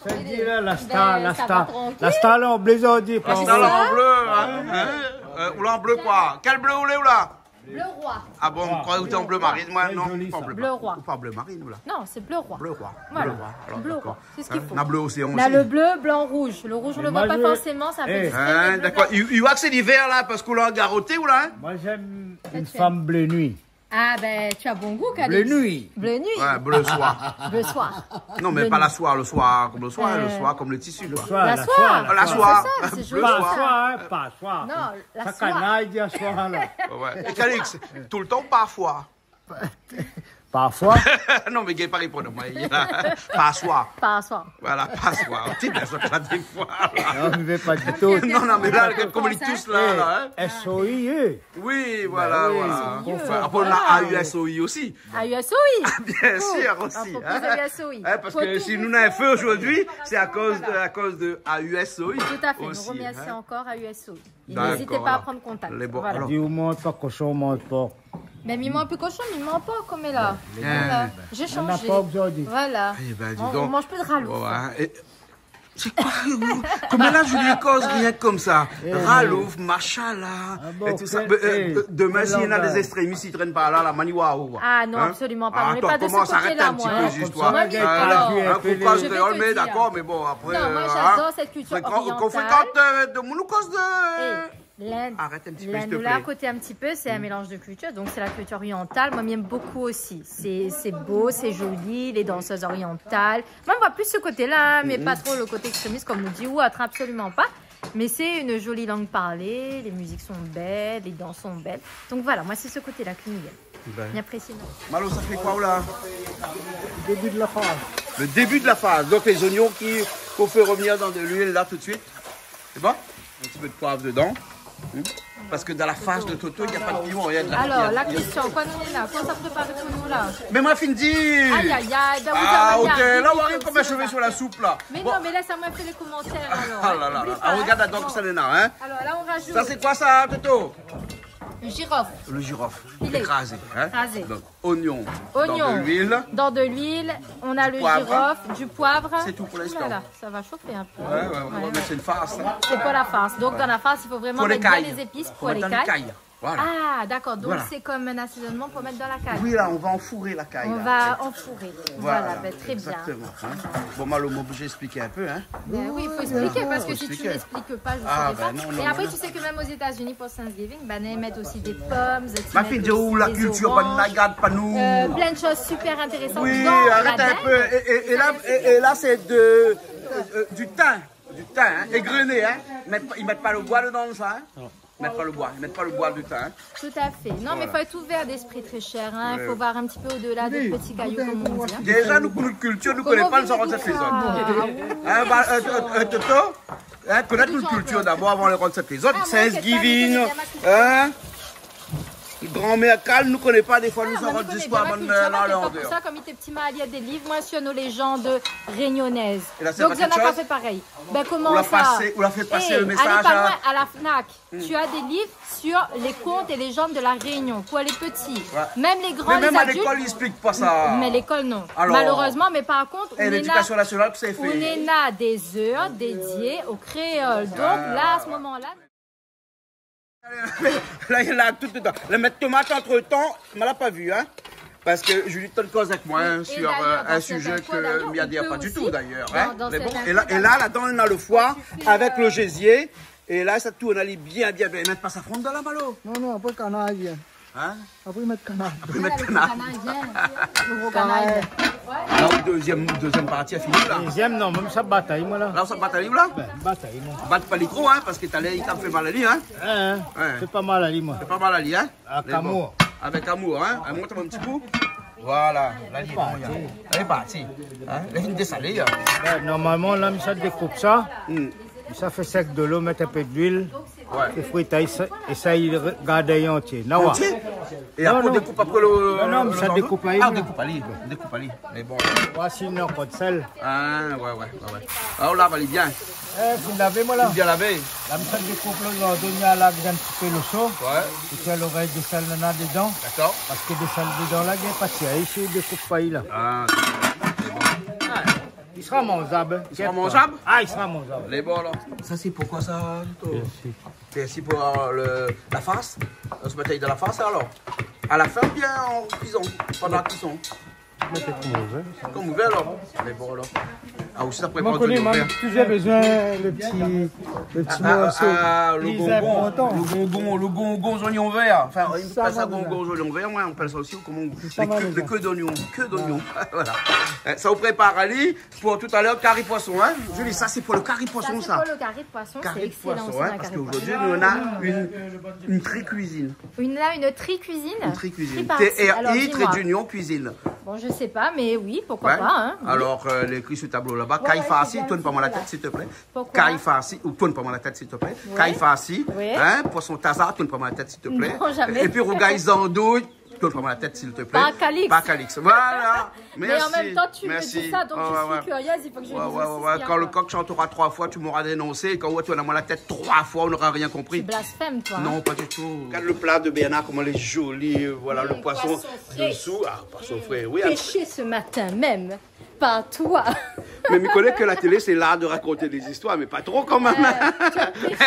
Sa i di la, la star, la star. La star la an blé, sa i di. La star la an blé, hein, hein ? Euh, ou la an blé koi ? Kèl blé ou lé, ou la ? Bleu roi. Ah bon, mi kroi ou té an bleu marine, moin, non, pa an bleu marine. Bleu roi. Ou pa bleu marine, ou la ? Non, c'est bleu roi. Bleu roi. Voilà. Bleu roi. Alor, dakor. Bleu roi. C'est ce qu'il faut. Hein ? Na bleu oséan osi. On a le bleu, blanc, rouge. Le rouge, on le voit pas forcément, ça fait exprès, mais le bleu, blanc. Hein, dakor. I, i voi ke sé livèr la, parske ou la garoté, ou la, hein ? Moi, j'aime une femme bleu nuit. Ah ben, tu as bon goût, Calix. Bleu nuit. Bleu nuit. Ouais, bleu soir. Bleu soir. Non, mé pa la soie, lo soir konm lo soir, lo soir konm lo tisi, koi. La soie, la soie. La soie. C'est ça, c'est joli, ça. Bleu soir. Pa soir, hein, pa soir. Non, la soie. Sa kanay i di aswar la. Ouais, ouais. É Calix, toultan ou parfoi ? Parfoi. Non, mé gingn pa réponn amoin. Parfoi. Parfoi. Voilà, parfoi. Ti, bien sir, sa défoi la. Non, mé pa ditou. Non, non, mé la, regard koman li tous la, la, hein. Eh, S O I E. Oui, voilà, voilà. Ben oui, c'est mieux. Enfin, après, on a A U S O I aussi. A U S O I. Ah, bien sûr, aussi, hein. On propose A U S O I. Hein, parce que si nous, on a un feu aujourd'hui, c'est à cause de, à cause de A U S O I aussi, hein. Tout à fait, nous remercions encore A U S O I. D'accord, alors. N'hésitez pas à prendre contact. Voilà. Di ou manz pa koshon, ou manz pork. Mé mi manz pi koshon, mi manz pork, koméla. Voilà. J'ai changé. Na pork zordi. Voilà. Eh ben, dis donc. On, on mange plus de ralouf. Ouais, hein. Et c'est quoi, vous ? Koméla, Julie, i koz rienk konmsa. Eh, ralouf, machin la, et tout ça. Ah bon, quel, eh, quel langage. Mé, euh, euh, demain, si néna des extrémistes i trène par là, la, mani, waouh, waouh. Ah non, absolument pas. On n'est pas de ce côté-là, moi, hein. Hein ? Attends, commence, arrête un petit peu, juste, toi. Moi, mi koz pa. Hein, faut pas se calmer, d'accord, mais bon, après, euh, hein. Non, moi, j'adore cette culture orientale. Quand, quand on fréquente, euh, de moun, on cause de... Eh, l'Inde. Arrête un petit peu, s'il te plaît. L'Inde, là, à côté un petit peu, c'est un mélange de cultures. Donc, c'est la culture orientale. Moi, j'aime beaucoup aussi. C'est, c'est beau, c'est joli, les danseuses orientales. Moi, je vois plus ce côté-là, hein, mais pas trop le côté extrémiste, comme on dit, ou autre, absolument pas. Mais c'est une jolie langue parlée, les musiques sont belles, les danses sont belles. Donc voilà, moi, c'est ce côté-là qui me vient. Ben. Mi aprési, non ? Malo, sa fé koi, ou la ? Le début de la farce. Le début de la farce. Donc, les oignons qui, qu'on fait revenir dans de l'huile, là, tout de suite. C'est bon ? Un petit peu de poivre dedans. Hmm ? Parce que dans la farce de Toto, il n'y a pas de piment, il y a de la, il y a, il y a... Alors, la question, koi nou néna ? Koi sa prépar pou nou la ? Mé moin la fine di. Aïe, aïe, aïe, ben vous avez... Ah, ok, là, on arrive comme un cheveu sur la soupe, là. Bon. Mais non, mais laisse à moi faire les commentaires, alors, hein. Ah là là là. Oublie pas, hein. Ah, regarde, donc, ça, néna, hein. Alors, là, on rajoute... Ça, c'est quoi, ça, Toto ? Le girofle. Le girofle. Filé. Écrasé, hein. Écrasé. Donc, oignon. Oignon. Dans de l'huile. Dans de l'huile. On a le girofle, du poivre. C'est tout pour l'instant. Ouh là là, ça va chauffer un peu. Ouais, ouais, ouais, ouais, mais c'est une farce, hein. C'est pour la farce. Donc, dans la farce, il faut vraiment mettre bien les épices pour les cailles. Faut mettre dans les cailles. Voilà. Ah, d'accord. Donc, c'est comme un assaisonnement pour mettre dans la caille. Oui, là, on va enfourrer la caille, là. On va enfourrer. Voilà, ben, très bien. Exactement, hein. Bon, Malo, moi, j'ai expliqué un peu, hein. Ben oui, il faut expliquer, parce que si tu n'expliques pas, je saurais pas. Ah, ben non, non, non. Et après, tu sais que même aux États-Unis, pour Thanksgiving, ben, ils mettent aussi des pommes, ils mettent aussi des oranges, euh, plein de choses super intéressantes dans la dinde. Oui, arrête un peu. Et, et, et là, et, et là, c'est de, euh, euh, du thym. Du thym, hein, égrené, hein. Ils mettent pas, ils mettent pas le bois dedans, ça, hein. Non. Ils mettent pas le bois, ils mettent pas le bois du thym, hein. Tout à fait. Non, mais faut être ouvert d'esprit, très cher, hein. Faut voir un petit peu au-delà des petits cailloux, comme on dit, hein. Déjà, nou, nou koné pa, nou koné pa, nou sa rann sa fé zot. Hein, bah, euh, euh, euh, Toto, hein, koné nou kiltir dabor avan de rann sa fé zot. Thanksgiving, hein. Granmèr Kal nou koné pa, défoi nou sort ziska bann, euh, la, la, an déor. Ah, moin, mi koné pa, mé sé pa pou sa, kom li té pti, ma li la dé liv, moin, sur nos légendes réunionnaises. É la, sé pa kèk shoz ? Donk, zot la pa fé parèy. Ben, koman sa ? Ou la pasé, ou la fé pasé le mésaz, hein ? Eh, alé pa loin, à la Fnac. Hmm. Tu as des livres sur les contes et légendes de la Réunion, pour les petits. Ouais. Même les grands, les adultes. Mé mèm a lékol, i ésplik pa sa. Mé lékol, non. Alor. Malheureusement, mais par contre, eh, on en a, l'éducation nationale, kosa i fé ? On en a des heures dédiées au créole. Donc là, à ce moment-là, la, la, tout dedan. La mèt tomat antretan, ma la pa vu, hein. Parske Julie té an koz avèk moin, hein, sur, euh, un sujet que mi adèr pa du tout, d'ailleurs, hein. Et d'ailleurs, on peut aussi, dans, dans certains cas, dans, dans certains cas, tu fais un... Mé bon, é la, é la, ladan, nou na le foi avèk le gésier. É la, sa tourn, alé bien, bien, bien. Mèt pa safran dedan la, Malo ? Non, non, apré kanar i vien. Hein ? Apré mèt kanar. Apré mèt kanar. Kanar i vien. Lo gro kanar i vien. La, dézièm, dézièm parti la fini, la. Dézièm, non, mèm sa batay, moin, la. La, sa batay, la ? Ben, batay, moin. Bat pa li tro, hein, parske talèr, li la fé mal ali, hein. Hein, hein. Ouais. Fé pa mal ali, moin. Fé pa mal ali, hein. Avèk amour. Mé bon. Avèk amour, hein. Amour, t'as un petit coup. Voilà. La, li lé bon, la. Lé parti. Hein ? La fine désalé, hein. Ben, normalman, la, mi sa dékoup sa. Hmm. Mi sa fé sèk dolo, mèt in pé d'luil. Ouais. É frit, é sa, é sa, i gard antié. Non, ouais. Antié ? É apré, ou dékoup apré le, le, le zando ? Non, non, mi sa dékoup ali. Ah, ou dékoup ali. Dékoup ali. Mé bon. Voici, non, pa de sèl. Ah, ouais, ouais, ouais, ouais. Ah, ou la lav ali bien. Eh, fine lavé, moin, la. Fine bien lavé. La, mi sa dékoup lo zando, mi la lav in pti pé lo so. Ouais. É pi, lorèy de sèl, nana dedan. D'accord. Parske de sèl dedan, la, i vien pa tir. Isi, i dékoup pa, la. Ah, d'accord. Lé bon. Ah, li sra manzab, hein. Li sra manzab ? Ah, li sra manzab. Lé bon, alor. Sa, sé pou koi sa, Vito ? Pèrsi. Pèrsi pou, euh, le, la fars. On se met dans la farce, alors. À la fin ou bien en cuisant, pendant la cuisson ? Mèt konm ou vé. Konm ou vé, alor. Mé bon, alor. Ah, ou sa prépar zoignon vèr. Moin, mi koné, moin, touzour bezoin le pti, le pti morso. Ah, ah, ah, le gongon, le gongon, le gongon zoignon vèr. Anfin, i apèl sa gongon zoignon vèr, moin, i apèl sa osi, koman, le ke, le ke d'oignon, ke d'oignon. Voilà. Eh, sa, ou prépar ali, Pou talèr, kari poison, hein ? Julie, sa sé pou le kari poison, sa. Sa sé pou le kari poison, sé ékselan osi, hein, in kari poison. Kari poison, parske zordi nou néna in, in tri kuizine. Nou néna in tri kuizine ? In tri kuizine. Tri parti. Alors, dis-moi. T R I, trait d'union, cuisine. Bon, je sais pas, mais oui, pourquoi pas, hein, oui. Ouais. Alor, euh, lé ékri su tablo laba. Ouais, ouais, c'est bien, c'est bien. Kari farsi, tourn pa moin la tèt, s'il te plaît. Pourquoi ? Kari farsi, ou tourn pa moin la tèt, s'il te plaît. Ouais. Kari farsi, hein, poison tazar, tourn pa moin la tèt, s'il te plaît. Non, jamais. Et puis, rougay zandouy, Tourn pa moin la tèt, s'il te plaît. Pas Calix. Pas Calix. Voilà. Merci. Mais en même temps, tu me dis ça, donc je suis curieuse, il faut que je dise aussi, hein. Ouais, ouais, ouais. Quand le coq chantera trois fois, tu m'auras dénoncé. Quand ou tourn amoin la tèt trois fois, on n'aura rien compris. Tu blasphèmes, toi, hein. Non, pas du tout. Regarde le plat de Bernard, comment il est joli. Voilà, le poisson dessous. Mmh, poisson frais. Ah, poisson frais, oui. Pêché ce matin même. Par toi. Mé mi koné ke la télé, sé l'art de raconter des histoires, mé pa tro kan mèm. Euh, tu as pêché.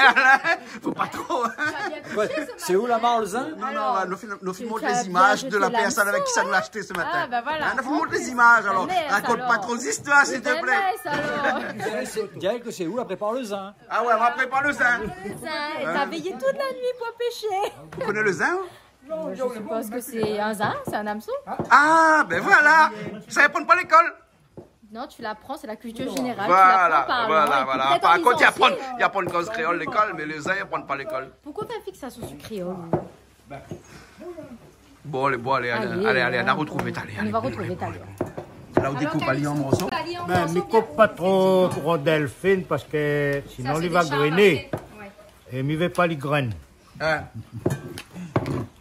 Fo pa tro, hein. Tu as bien pêché ce matin. Ouais, sé ou la mar, le zin ? Non, non, non, nou fé, nou fé mont lé zimaz de la pèrsone avèk ki sa nou la ashté se matin. Ah, bah voilà. Hein, nou fé mont lé zimaz, alor. Rakont pa tro zistoir, s'il te plaît. Diré ke sé ou la prépar le zin. Ah ouais, ma prépar le zin. Le zin, et t'as veillé toute la nuit pour pêcher. Ou koné le zin, hein ? Je suppose que c'est un zin, c'est un hameçon. Ah, ben voilà. Sa i aprann pa lékol. Non, tu l'apprends, c'est la culture générale, tu l'apprends par an, et puis peut-être en lisant aussi. Voilà, voilà, voilà. Par kont, i aprann, i aprann koz kréol lékol, mé le zin, i aprann pa lékol. Pourquoi t'as fixation sur créole ? Bon, alé, bon, alé, alé, alé, alé, nou va retrouvé talèr. Alé, bon, alé, bon, alé, bon. On va retrouver tout à l'heure. La, ou dékoup ali an morso. Ben, mi koup pa tro rondèl fine parske sinon li va grené. Ça se déchire après. Ouais. É mi vé pa li grène. Hein.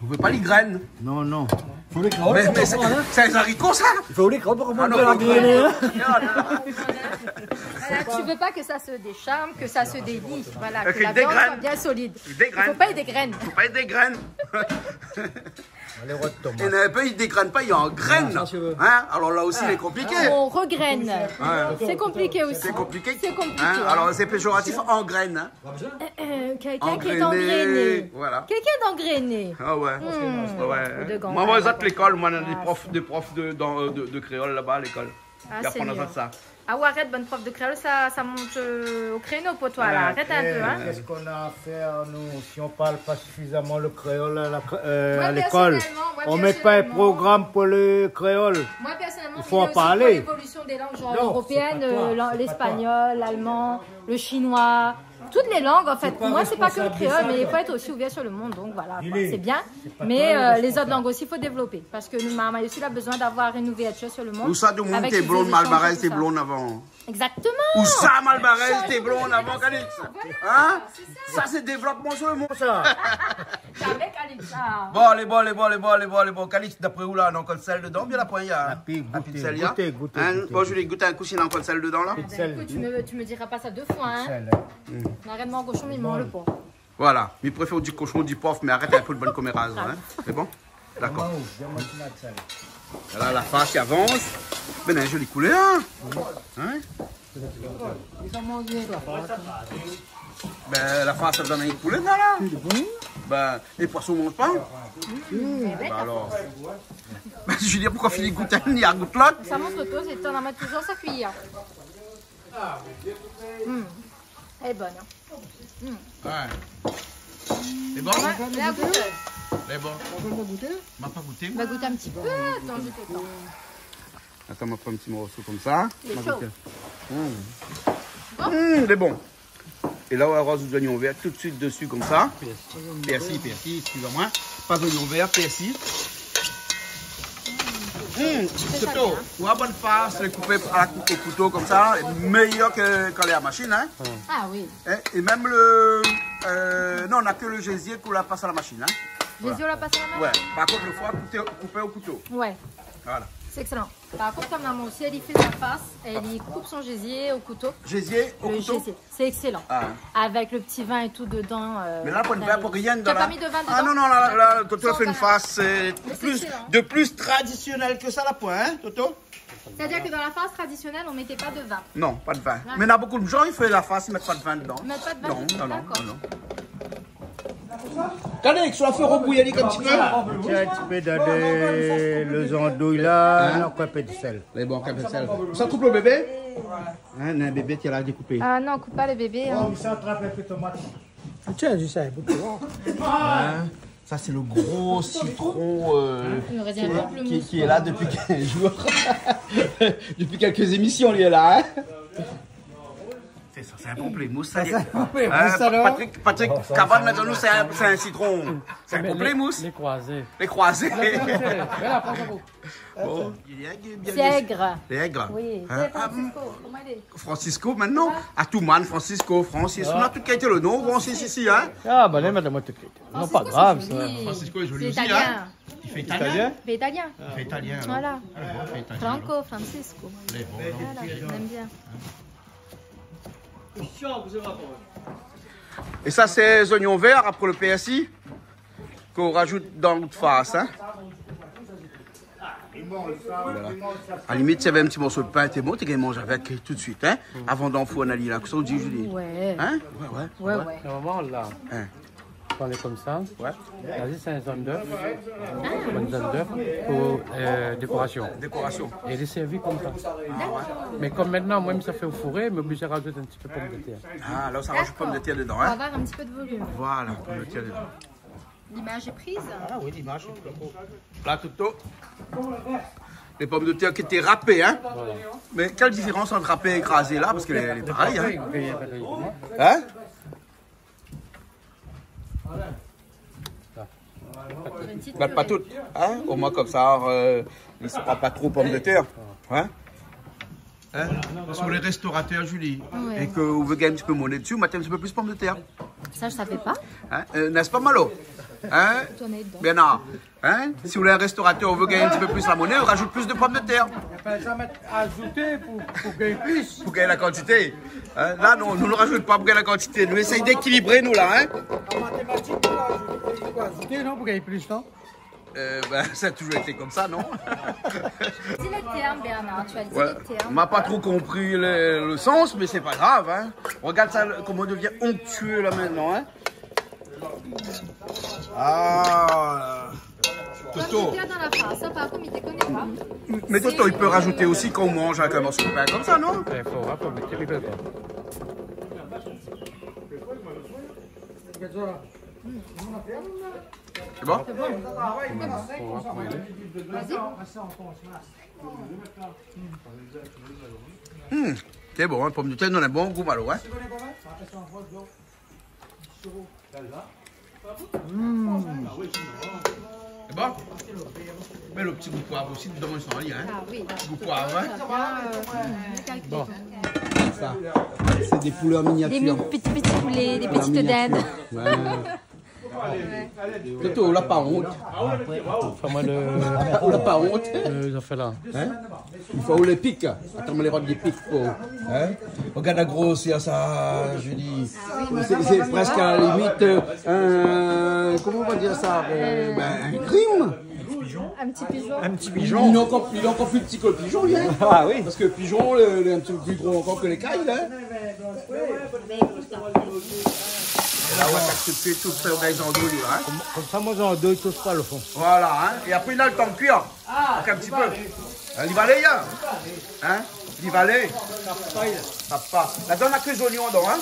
Ou vé pa li grène ? Non, non. Fo lé kréol pou konprann, hein. Mé, mé sé, sé zariko, sa ? Fo lé kréol pou konprann. Ah non, fo la grène, hein. Voilà, tu veux pas que ça se décharne, que ça se délie. Voilà, que la viande soit bien solide. Dégrène. Fo pa li dégrène. Fo pa li dégrène. Alé, rod tomat. É néna in pé, i dégrène pa, i angrène. Ah, sa, sé vré. Hein ? Alor la osi, lé konpliké. On regrène. Ouais. C'est compliqué aussi. C'est compliqué. C'est compliqué, hein. Alor, sé péjoratif, angrène, hein. Euh, euh, quelqu'un qui est engrainé. Engrainé, voilà. Quelqu'un d'engrainé. Ah ouais. Hmm. Ouais. De gangréné. Moin, moin, zot lékol, moin, néna dé prof, dé prof de, dan, de, de kréol laba, lékol. Ah, Seigneur. Ki aprann azot sa. Ah ouais, arèt, bann prof de kréol, sa, sa mont, euh, au créneau pour toi, là. Arèt in pé, hein. Qu'est-ce qu'on a à faire, nous, si on parle pas suffisamment le créole à la, euh, à l'école ? Moi, personnellement, moi, personnellement, on met pas un programme pour le créole. Il faut en parler. Moi, personnellement, il est aussi pour l'évolution des langues, genre, européennes, euh, l'espagnol, l'allemand, le chinois. Non, c'est pas toi, c'est pas toi. Toutes les langues, en fait. Pour moi, c'est pas que le créole, mais il faut être aussi ouvert sur le monde. Donc voilà, quoi. C'est bien. Mais, euh, les autres langues aussi, il faut développer. Parce que nou, marmay osi, la bezoin d'avoir une ouverture sur le monde. Ousa domoun té blond, Malbarèz té blond avan ? Exactement. Ousa Malbarèz té blond avan, Calix ? Hein ? Sa sé dévlopman sur le monde, sa. Avec Calix, ah. Bon, alé, bon, alé, bon, alé, bon, alé, bon, alé, bon. Calix, d'après ou la, néna ankor sèl dedan, bien la poin, hein ? Gout, gout, gout. Hein ? Bon, Julie, gout in kou si néna ankor sèl dedan, la. Ah ben, écoute, tu me, tu me diras pas ça deux fois, hein. Narèt manz koshon, mi manz lo por. Voilà. Mi préfèr di koshon, di por, mé arèt in pé de bann komeraz, hein. Sé bon ? D'accord. Voilà, la fars i avans. Bin, in zoli koulèr, hein ? Hein ? Bin, la fars, sa done in koulèr, la. Ben, lé poison i manz pa ? Bin alor. Ben, Julie, poukoi fini gout inn, ni gout lot ? Sa mont, Toto, sé tan la mèt touzour sa kuiyèr. Mm. Elle est bonne, hein. Mm. Ouais. Lé bon ? Ouais, la gout. Lé bon. Ma pa gouté, moin. Bah, gout in ti pé, atann, zis lo tan. Atann, ma pran in ti morso konmsa. Lé sho. Ma gouté. Mm. Bon. Mm, lé bon. É la, ou aroz zoignon vèr tout de suite desi konmsa. Pèrsi. Pèrsi, pèrsi, excusez-moi. Pa zoignon vèr, pèrsi. Mm, sé Toto, bien. Ou la bonn fars, lé koupé a la kou-, o kouto konmsa, méyèr ke kan lé a la mashine, hein. Ah oui. Hein, é mèm lo, euh, non, na ke lo gésié k'ou la pas a la mashine, hein. Gésié, ou la pas a la mashine ? Ouais. Par kont, lo foi, koupé, koupé o kouto. Ouais. Voilà. C'est excellent. Par kont, konm momon osi, èl i fé sa fars, èl i koup son gésié o kouto. Gésié o kouto ? Lo gésié. C'est excellent. Ah. Avec le petit vin et tout dedans, euh, t'as mis de vin dedans ? Mé la, poin de vin pou rien. T'as pas mis de vin dedans ? Ah non, non, la, la, Toto la fé in fars, euh, de plus traditionnel ke sa, la poin, hein, Toto ? C'est-à-dire que dans la farce traditionnelle, on mettait pas de vin. Non, pa de vin. D'accord. Mé na bonpé de moun i fé la fars, i mèt pa de vin dedan. I mèt pa de vin dedan, d'accord. Non, non, non, non. Calix, ou la fé rebouyi ali in ti pé. Tiens, in ti pé dan lo zandouy la, hein ? Non, in pé de sèl. Lé bon, in pé de sèl. Sa koup lo bébé ? Hein, na in bébé ki la dékoupé. Ah non, koup pa lo bébé, hein. Tiens, zis in bout de poiv. Hein ? Sa sé lo gro sitron, euh, ki, ki lé la dopi kinz zour. Dopi kèlk émision, li lé la, hein ? Sé sa, sé in pamplémous, sa. Sé in pamplémous, hein, sa, non ? Patrick, Patrick Cabane la di anou, sé in, sé in sitron. Sé in pamplémous. Lé kroizé. Lé kroizé. Voilà, pran sa pou. Bon. Lé ègre. Lé ègre. Oui. Hein ? Francisco, koman i lé ? Francisco, mintnan. Atouman, Francisco, Francis. Ah. Ou na tout kalité lo non, Francis isi, hein ? Ah, ben, lé, madame, tout kalité. Non, pa grav, sa. Francisco lé zoli osi, hein ? Lé italien. I fé italien. I fé italien. Voilà. Ah bon, i fé italien. Franco, Francisco. Voilà, on aime bien. É sa, sé zoignon vèr, apré lo pèrsi, k'ou rajout dan out fars, hein. Voilà. A la limit, si navé in ti morso de pin, té bon, té gingn manz avèk tout de suite, hein. Avan d'anfourn ali la, kosa ou di, Julie ? Ouais. Hein ? Ouais, ouais. Ouais, ouais. Normalman, la, kan lé konmsa, la, zis in zone d'œuf. In zone d'œuf pou, euh, dékorasion. Dékorasion. É lé sèrvi konmsa. D'accord. Mé konm mintnan, moin, sa fé o fouré, mé oblizé rajout in ti pé pomdetèr. Ah, la, ou sa rajout pomdetèr dedan, hein. Pour avoir un petit peu de volume. Voilà, pomdetèr dedan. L'image est prise ? Ah oui, l'image est prise. La, Toto. Lé pomdetèr ki té rapé, hein ? Voilà. Mé kèl diférans ant rapé é krazé la ? Parske lé, lé parèy, hein ? Hein ? Mèt pa tout, hein ? Omoin konmsa, euh, i pran pa tro pomdetèr, hein ? Hein ? Parske lé réstoratèr, Julie, é ke ou vé gingn in ti pé moné dsi, ou mèt in ti pé plis pomdetèr. Ça, je savais pas. Hein ? Euh, n'est-ce pas, Malo ? Hein ? Bernard, hein ? Si ou lé in réstoratèr, ou vé gingn in ti pé plis la moné, ou rajout plis de pomdetèr. Apèl sa mèt azouté pou, pou gingn plis. Pou gingn la kantité. Hein ? La, non, nou, nou rajout pa pou gingn la kantité. Nou éséy d'ékilibré, nou, la, hein ? An matématik, nou rajout, fo azouté, non, pou gingn plis, non ? Euh, ben, sa la touzour été konmsa, non ? Dis les termes, Bernard, tu as dit les termes. Ouais. Ma pa tro konpri le, le sans, mé sé pa grav, hein. Regarde ça, le, comment il devient onctueux, là, maintenant, hein. Ah, Toto. Pomdetèr dan la fars, sa, par kont, mi té koné pa. Mé Toto, i pé rajouté osi kan ou manz avèk in morso de pin konmsa, non ? I fo, i fo mèt, i fo pa. Sé bon ? Sé bon. Vas-y. Hmm, sé bon, hein, pomdetèr i donn in bon gou, Malo, hein. Sé bon ? Mé lo ti gou poiv osi, dedan, i san rien, in ? Ah oui, la. Gou poiv, in ? Bien, euh, calculé. Bon. Sa, sé dé poulé an miniatir. Des mi-, petits, petits poulets, des petites dindes. Poulé an miniatir. Ouais. Toto, la pa ont. Fé amoin lo, la pa ont. Lo zafèr la. In ? I fo ou lé pik. Atann, mi lé rod lé pik pou, in ? Regard la grosèr sa, Julie. Sé, sé prèsk a la limit, euh, in, koman i sa dir sa, euh, ben, in krim. Un petit pigeon. In ti pijon. Li lé ankor, li lé ankor pli pti ke lo pijon, li, in ? Ah oui. Parske lo pijon, lé, lé in ti pé pli gro ankor ke lé kay, la, in ? É la, ou va atak tout suit, tout fé rougay zandouy, la, in ? Konm, konmsa, mon zandouy i toush pa lo fon. Voilà, in ? É apré, li na lo tan de kuir. Ankor in ti pé. Li va alé, in ? In ? Li va alé. Sa pa. La, donn amoin ke zoignon dedan, in ?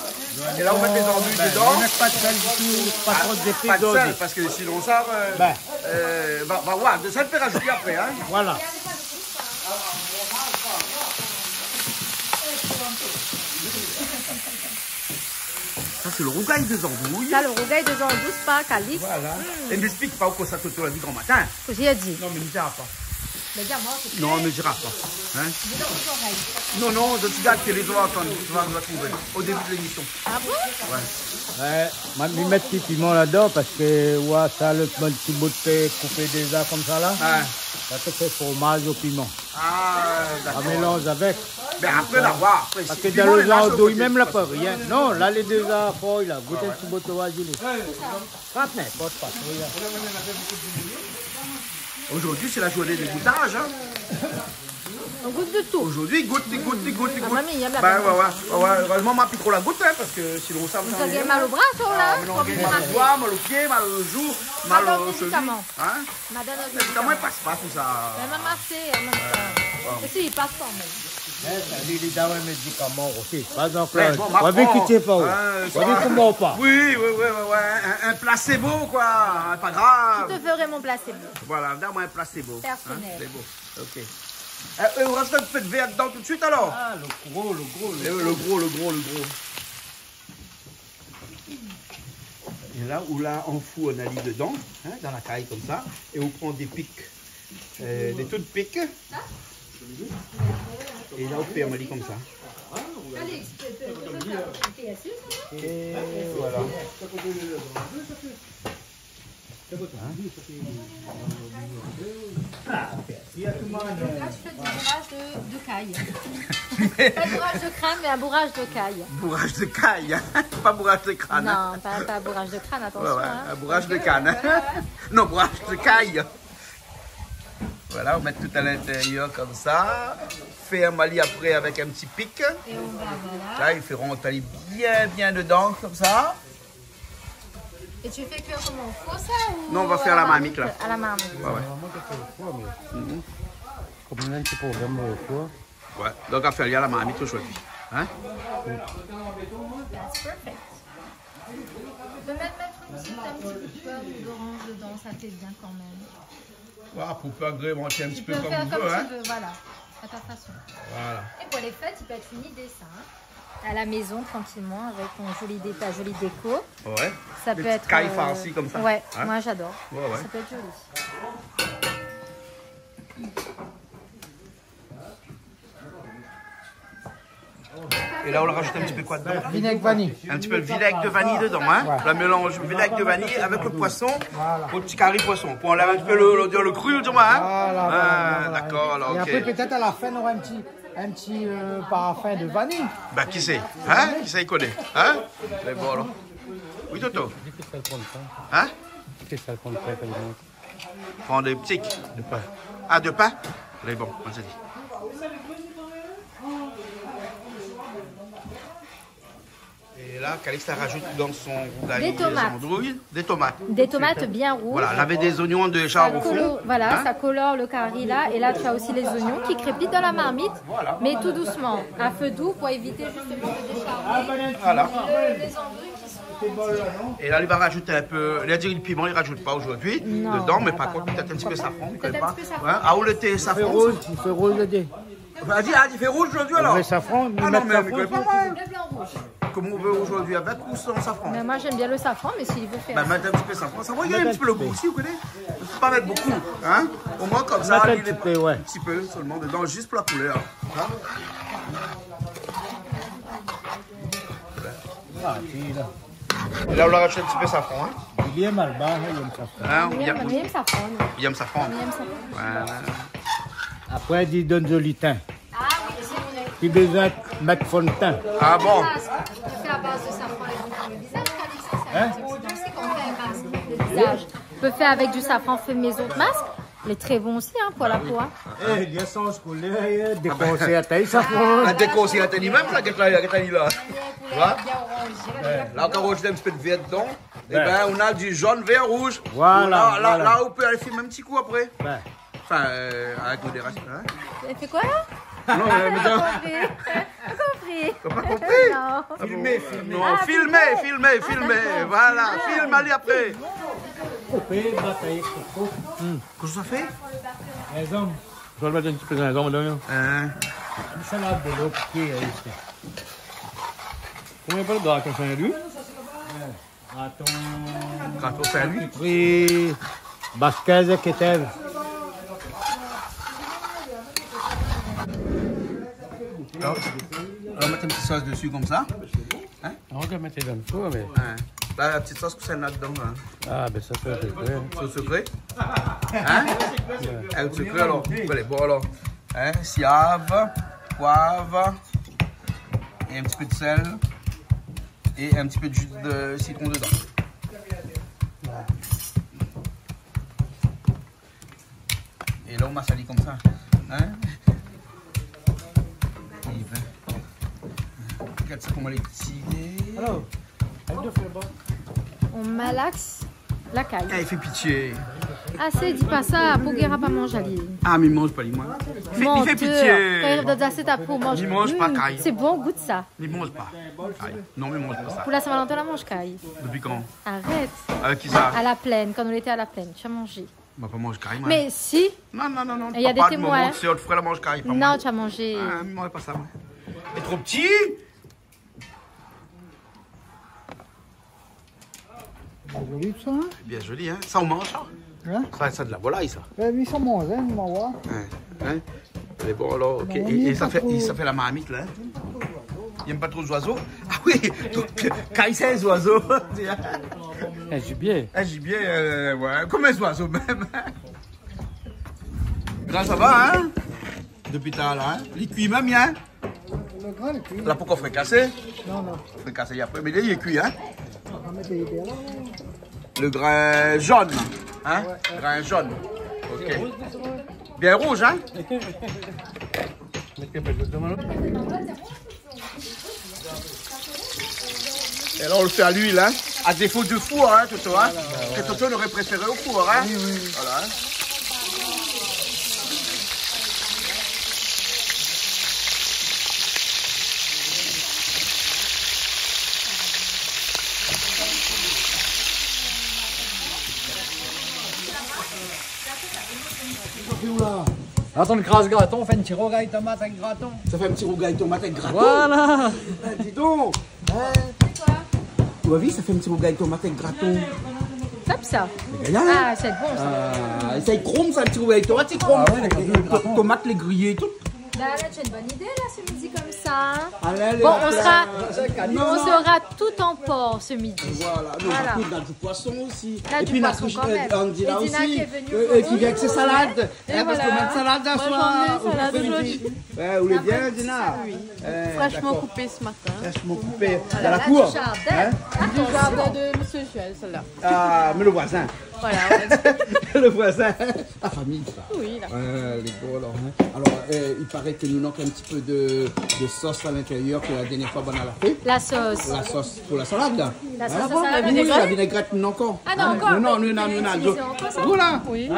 É la, ou mèt lé zandouy dedan. Mé pa de sèl ditou, pa tro zépis, pa de sèl, parske sinon sa, euh, euh, va, va oir. De sèl, pé rajout apré, in ? Voilà. Sa, sé lo rougay de zandouy. Sa, lo rougay de zandouy, sé pa Calix. Voilà. Mm. É mi ésplik pa ou kosa Toto la di gran matin. Kosa li la di ? Non, mé mi dira pa. Mé di amoin, sé... Non, mé mi dira pa. In ? Di dan mon zorèy. Non, non, mi gard télé, ou va antann, ou va, ou va trouvé. O début de lémision. Ah bon ? Ouais. Ouais, ma, mi mèt ti piman ladan parske, ouais, sa, lo bann ti bout koupé déza konmsa la. Ouais. Sa i fé fromaz o piman. Ah, dakor. An mélanz avèk. Mé apré, la, oir, apré, parske si dan piman lo lé la, zandouy mèm, la pa rien. Non, la, lé déza for, la. Gout in ti bout, oir, Julie. Sa, n'inport pa, rien. Zordi, sé la zourné de goutaz, in. On goûte de tout. Zordi, gout, gout, gout, gout. Ah, mami, i a la... Ben, ouais, ouais, ouais, érèzman, ma pi tro la gout, in, parske sinon, sa, ou sa gingn mal o bra, sa, la. Ah, mé non, mal o bra, mal o pié, mal o zoué, mal o sheville. Madone médikaman. In ? Madone médikaman, i pas pa tousa. Mé mèm asé, an mèm tan. Ouais. É si, i pas kan mèm. É, sa, li, li done in médikaman osi. Pa Jean-Claude. Mé bon, ma pa vi, kit pa. In, sa va. Oui, oui, oui, oui, ouais, in, in placebo, koi. Pa grav. Je te ferai mon placebo. Voilà, done amoin in placebo. Personnel. In, sé bon. Ok. Euh, euh, ou rajout in pé de vèr dedan tout suit, alor ? Ah, lo gro, lo gro, lo gro. Lo gro, lo gro, lo gro. É la, ou la anfourn ali dedan, in, dan la kay konmsa, é ou pran dé pik, euh, dé tout pik. É la, ou fé ali konmsa. É voilà. In ? Donc là, je fais du bourrage de, de caille. Pas de bourrage de crâne, mais un bourrage de caille. Bourrage de caille, in ? Pa bourrage de krane, in ? Non, pas, pas bourrage de crâne, attention, ouais, ouais, in. In bourrage de kane, in. Voilà, ouais. Non, bourrage de kay. Voilà, ou mèt tout a l'intérieur konmsa. Fèrm ali apré avèk in ti pik. Et on va, voilà. La, i fé rant ali bien, bien dedan, konmsa. Et tu fais cuire comment, au four, ça, ou... Non, on va faire à la marmite, là. À la marmite. Ouais, ouais. Normalman, sé o four, mé... Mhm. Konm nou na in ti problèm o four. Ouais, donk, nou va fé ali a la marmit zordi. In ? That's perfect. Tu peux même mettre une petite, un petit peu de beurre ou d'orange dedans, ça fait bien quand même. Voilà, pou agrémanté in ti pé konm ou vé, in. Tu peux faire comme tu veux, voilà, à ta façon. Voilà. Et pour les fêtes, il peut être une idée, ça, hein. À la maison, tranquillement, avec ton joli dé-, ta jolie déco. Ouais. Ça peut être, euh... Des petits kay farcis comme ça. Ouais, hein ? Moi, j'adore. Ouais, ouais. Ça peut être joli. É la, ou la rajout in ti pé koi dedan ? Vinèg vaniy. In ti pé lo vinèg de vaniy dedan, in ? Ouais. La mélanz vinèg de vaniy avèk lo poisson, voilà, pou lo ti kari poisson, pou anlèv in ti pé lo, lo, lo kri, di moin, in ? Voilà, voilà, voilà. Ah, dakor, alor, OK. É apré, pétèt a la fin, nora in ti, in ti, euh, parfin de vaniy. Bin, kisa i koné ? In ? Kisa i koné ? In ? Mé bon, alor. Oui, Toto ? In ? Pran dé pti. De pin. Ah, de pin ? Lé bon, moin la di. É la, Calix la rajout dan son rougay, dé tomat. Dé tomat. Dé tomat bien rouge. Voilà, lavé dé zoignon déza o fon. Sa colore, voilà, in ? Ça colore le cari là. Et là, tu as aussi les oignons qui crépitent dans la marmite, voilà, mais tout doucement, à feu doux, pour éviter justement de décharner, voilà, le, les andouilles. É la, li va rajout in pé, li la di lo piman, li rajout pa zordi dedan, mé par kont, pétèt in ti pé safran, ou koné pa. Non, non, non, aparaman, aparaman. Pétèt in ti pé safran. Ouais, ah, ou lété safran. Fé rouz, fé rouz lo dé. Vas-y, ah, i fé rouz zordi, alor. Ou mèt safran, ou mèt safran. Ah non, mé mi koné pa, moin. Le blanc rouge. Koman ou vé zordi, avèk ou san safran ? Mé moin, mi èm bien lo safran, mé si li vé fé... Bin, mèt in ti pé safran. Sa va, i donn in ti pé lo gou osi, ou koné. Fo pa mèt bokou, in. Omoin, konmsa, li lé pa... Mèt in ti pé, oué. In ti pé solman dedan, zis pou la koulèr, in. A, si, la. É la, ou la razout in ti pé safran, in. Li lé mal ba, in, li èm safran. In, ou... Li èm, li èm safran, li. Li èm safran. Li èm safran. Oué. Apré, li donn zoli tin. A oui, sé vré. Pi bezoin mèt fon de tin. A bon ? Mask, ou fé a baz de safran, lé bon pou lo vizaz, kan sa, sé... In ? In ti pé, sé kan ou fé in mask de vizaz. Ou pé fé avèk di safran, fé mézon de mask. Lé tré bon osi, in, pou la po, in. É, li la sanz koulèr, dékonsèr atèr, safran. A, dékonsèr atèr li mèm, sa, gèt la, gèt la, li la. Koulèr bien oranzé, la. La, ou ka razout in ti pé de vèr dedan. É bin, ou na di zone, vèr, rouz. Voilà, la, la, voilà. La, ou pé alé filmé in ti kou apré. Oué. Anfin, eu, avèk modérasion, in. Ou fé koi la ? Non, mé, mé... Ou la pa konpri ? Ou la pa konpri ? Non. A bon ? Filmé, filmé. Non, filmé, filmé, filmé. A, dakor. Voilà, film, alé apré. Koupé, batay, koupé. Kosa ou fé ? Zinzanm. Ou sa mèt in ti pé zinzanm dedan, in ? In. Sa la, de lo ké, in. Koman i apèl, graton Sin-Lwi ? Oué. Graton. Graton Sin-Lwi. Sharkitri, baskèz é kétèv. Alor, ou va mèt in ti sos dési konmsa. In ? Non, ou va mèt dan lo four, mé... In. La, la ti sos ke sa néna dedan, in. A, bin, sa, sé sekré. Sé sekré ? In ? Oué. In sekré, alor. Alé, bon, alor. In, siav, poiv, é in ti pé de sèl. É in ti pé de ji de sitron dedan. É la, ou mash ali konmsa. In ? É bin, gard sa koman lé pti. Ou malax la kay. A, i fé pitié. Asé, di pa sa, pou Guéra pa manz ali. A, mé i manz pa, li, moin. I fé, i fé pitié. Mantèr. Kan i ariv dan zasièt apré, ou manz. I manz pa kay. Mm, sé bon, gout sa. Li manz pa. Ay, non, li manz pa sa. Pou la Saint-Valentin, la manz kay. Dopi kan ? Arèt. Avèk kisa ? A la Plaine, kan nou lété a la Plaine, ti la manzé. Ma pa manz kay, moin. Mé si. Non, non, non, non. É na dé témoin. Papa, momon, sé ot frèr la manz kay, pa moin. Non, ti la manzé. A, moin, pa sa, moin. Lé tro pti. Bien zoli, sa, in ? Bien zoli, in ? Sa, ou manz sa ? In ? Sa, sa de la volay, sa. Bin oui, sa manz, in, ou va oir. In, in ? Lé bon, alor, ok. Non, é, é sa fé, sa fé la marmit, la, in ? Li èm pa tro zoizo. A oui, donk, kay sé zoizo. In zibié. In zibié, eu, oué, konm in zoizo mèm. Gran, sa va, in ? Dopi talèr la, in ? Li kui mèm, in ? Lo gran, li kui. La, poukoi frikasé ? Non, non. Frikasé apré, mé li lé kui, in ? Nou va mèt ali la. Lo grin zone, in ? Oué, oué. Grin zone. Ok. Bien rouz, in ? É la, ou le fé a luil, in. A défo de four, in, Toto, in. Voilà, oué. Ke Toto noré préféré o four, in. Oui, oui. Voilà, in. Atann, kraz graton, fé in ti rougay tomat avèk graton. Sa fé in ti rougay tomat avèk graton. Voilà. Bin, di donk. In ? Ou la vi, sa fé in ti rougay tomat avèk graton. Top, sa. Lé gayar, in ? A, sé bon, sa. A, é sa i krom, sa, in ti rougay tomat, i krom. A oué, lé graton. To-, tomat, lé griyé, tout. Bin, la, ou na in bone idé, la, se midi, konmsa, in. Bon, nou sra, nou sra tout an por se midi. Voilà. Voilà. Non, nou na di poison osi. Na di poison kan mèm. É pi, na, eu, Andy la osi, é Dina ki lé vni, eu, ki vien avèk sé salad. É voilà. Parske nou mèt salad aswar, ou lé bien, Dina. Oué, ou lé bien, Dina. Oui. Eu, dakor. Frèshman koupé se matin. Frèshman koupé. Voilà, dan la kour, du jardin. In ? Du jardin de Monsieur Joël, celle-là. A, mé lo voizin. Voilà, on va dire. Lo voizin. La fami, sa. Oui, la fami. Eu, lé bon, alor, in. Alor, eu, i paré ke nou mank in ti pé de, de sos a lintérièr ke la dernièr foi, banna la fé. La sos. La sos pou la salad, la. La sos a salad. A bon ? Oui, la vinégrèt, nou na ankor. A, non, ankor. Non, non, nou na, nou na. Voilà. Oui. In ?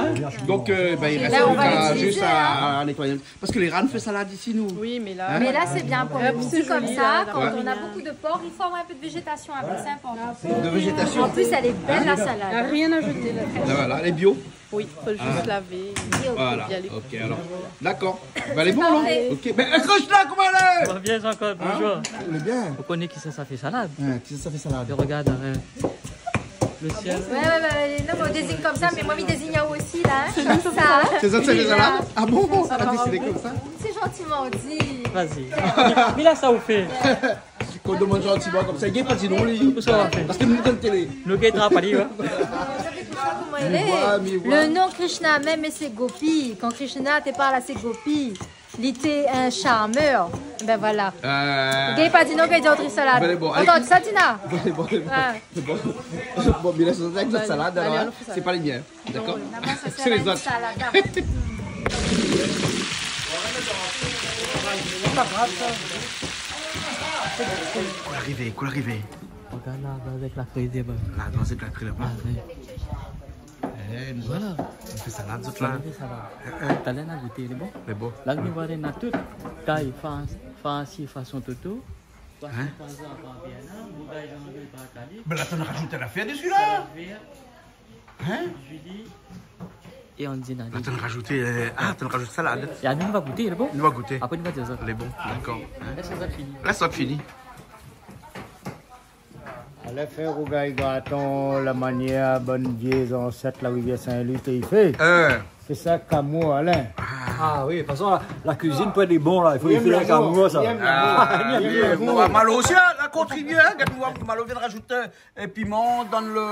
Donk, eu, bin, i rès pli k'a zis a, a nétoyé. Parske lé ran fé salad isi, nou. Oui, mé la, sé bien pou lo midi konmsa, kan nou na bonpé de por, i fo avoir in pé de vézétasion, in pé, sé inportan. De vézétasion. An plis, èl lé bèl, la salad. Na rien a zété la. Voilà, lé bio. Oui, fo zis lavé. Voilà, bien lé. Ok, alor. Dakor. Bin, lé bon, non ? Parfé. Ok. Bin, Krishna, koman i lé ? Sa va bien, Jean-Claude, bonjour. Lé bien. Ou koné kisa sa fé salad ? Kisa sa fé salad ? Regard, euh, le ciel. Ouais, ouais, ouais, non, mé ou dézign konmsa, mé moin mi dézign aou osi la, hein. Sé sa. Sé sa, sé sa la. Ah bon ? Ah, désidé konmsa. C'est gentiment dit. Vas-y. Mé la, sa ou fé. Kan ou demann zantiman konmsa, li gingn pa di non, li. Parske nou lé dan la télé. Nou gingn pa di, ouais. Koman i lé ? Mi voi, mi voi. Le nom Krishna mèm, sé gopi. Kan Krishna té parl a sé gopi, li té in charmeur. Bin voilà. Euh. Gingn pa di non, gingn di ot salad. Bin, lé bon. Ou antann sa, Tina ? Bin, lé bon, lé bon. Ouais. Lé bon. Bon, mé la, sé zot salad, alor, hein. Sé pa lé mien. Dakor. Non, sa sé lé zot. Koulé arivé, koulé arivé. Regard la, avèk la krèy laba. La, avèk la krèy laba. Ah, ouais. Eh, nou fé salad, zot la. Talèr nou gouté, lé bon ? Lé bon. La nou voi na tout. Kay, fars, farsi fason Toto. Hein ? Poison pa bien, hein ? Rougay zanglay pa kali. Bin la, ou la rajout in afèr dési la. Salad vèr. Hein ? Julie. É on di na. La, ou la rajout, euh, ah, ou la rajout salad. É nou va gouté, lé bon ? Nou va gouté. Apré nou va di sa. Lé bon, dakor. Hein ? La, sa va fini. La, sa va fini. Alé fé rougay graton la manièr bann vié zansèt la Rivièr Sin-Li té i fé. Euh. Fé sa kamour, Alain. Ah oui, de tout fason, la, la kuizine pou èt bon la, i fo fé la kamour, sa. Oui, mé bon, Malo osi la, la kontribié, hein, gard koman Malo i vien rajout, euh, piman dan le...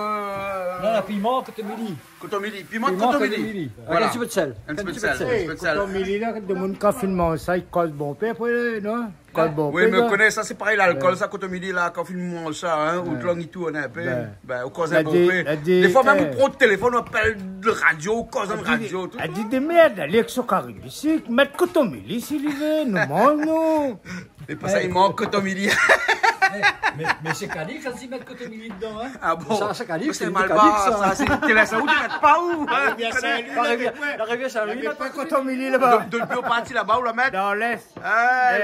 Non, la piman kotomili. Kotomili, piman kotomili. Piman kotomili. Voilà. Avèk in ti pé de sèl. In ti pé de sèl, in ti pé de sèl. Kotomili la, demoun kan fine manz sa, i koz bonpé apré, non ? Kan bonpé, oui, mé ou koné sa, sé parèy, lalkol, sa, kotomili la, kan fine manz sa, hein, out lang i tourn in pé. Bin, ou koz bonpé. Défoi mèm, ou pran out téléfone, ou apèl la radio, ou koz dan la radio, tout. Èl i di, mèrd, Alex, o Karib isi, mèt kotomili si li vé, nou manz, nou. Sé pa sa, i mank kotomili. Eh, mé, mé sé Calix, sa, i mèt kotomili dedan, hein. Ah bon ? Sa, sé Calix, sé Malbar, sa. Sa, sé, té la, sa, ou té mèt pa ou, hein ? La Rivièr Sin-Li, la Rivièr Sin-Li, la pa kotomili laba. Dopi ou la parti laba, ou la mèt ? Dan l'Est. Ah,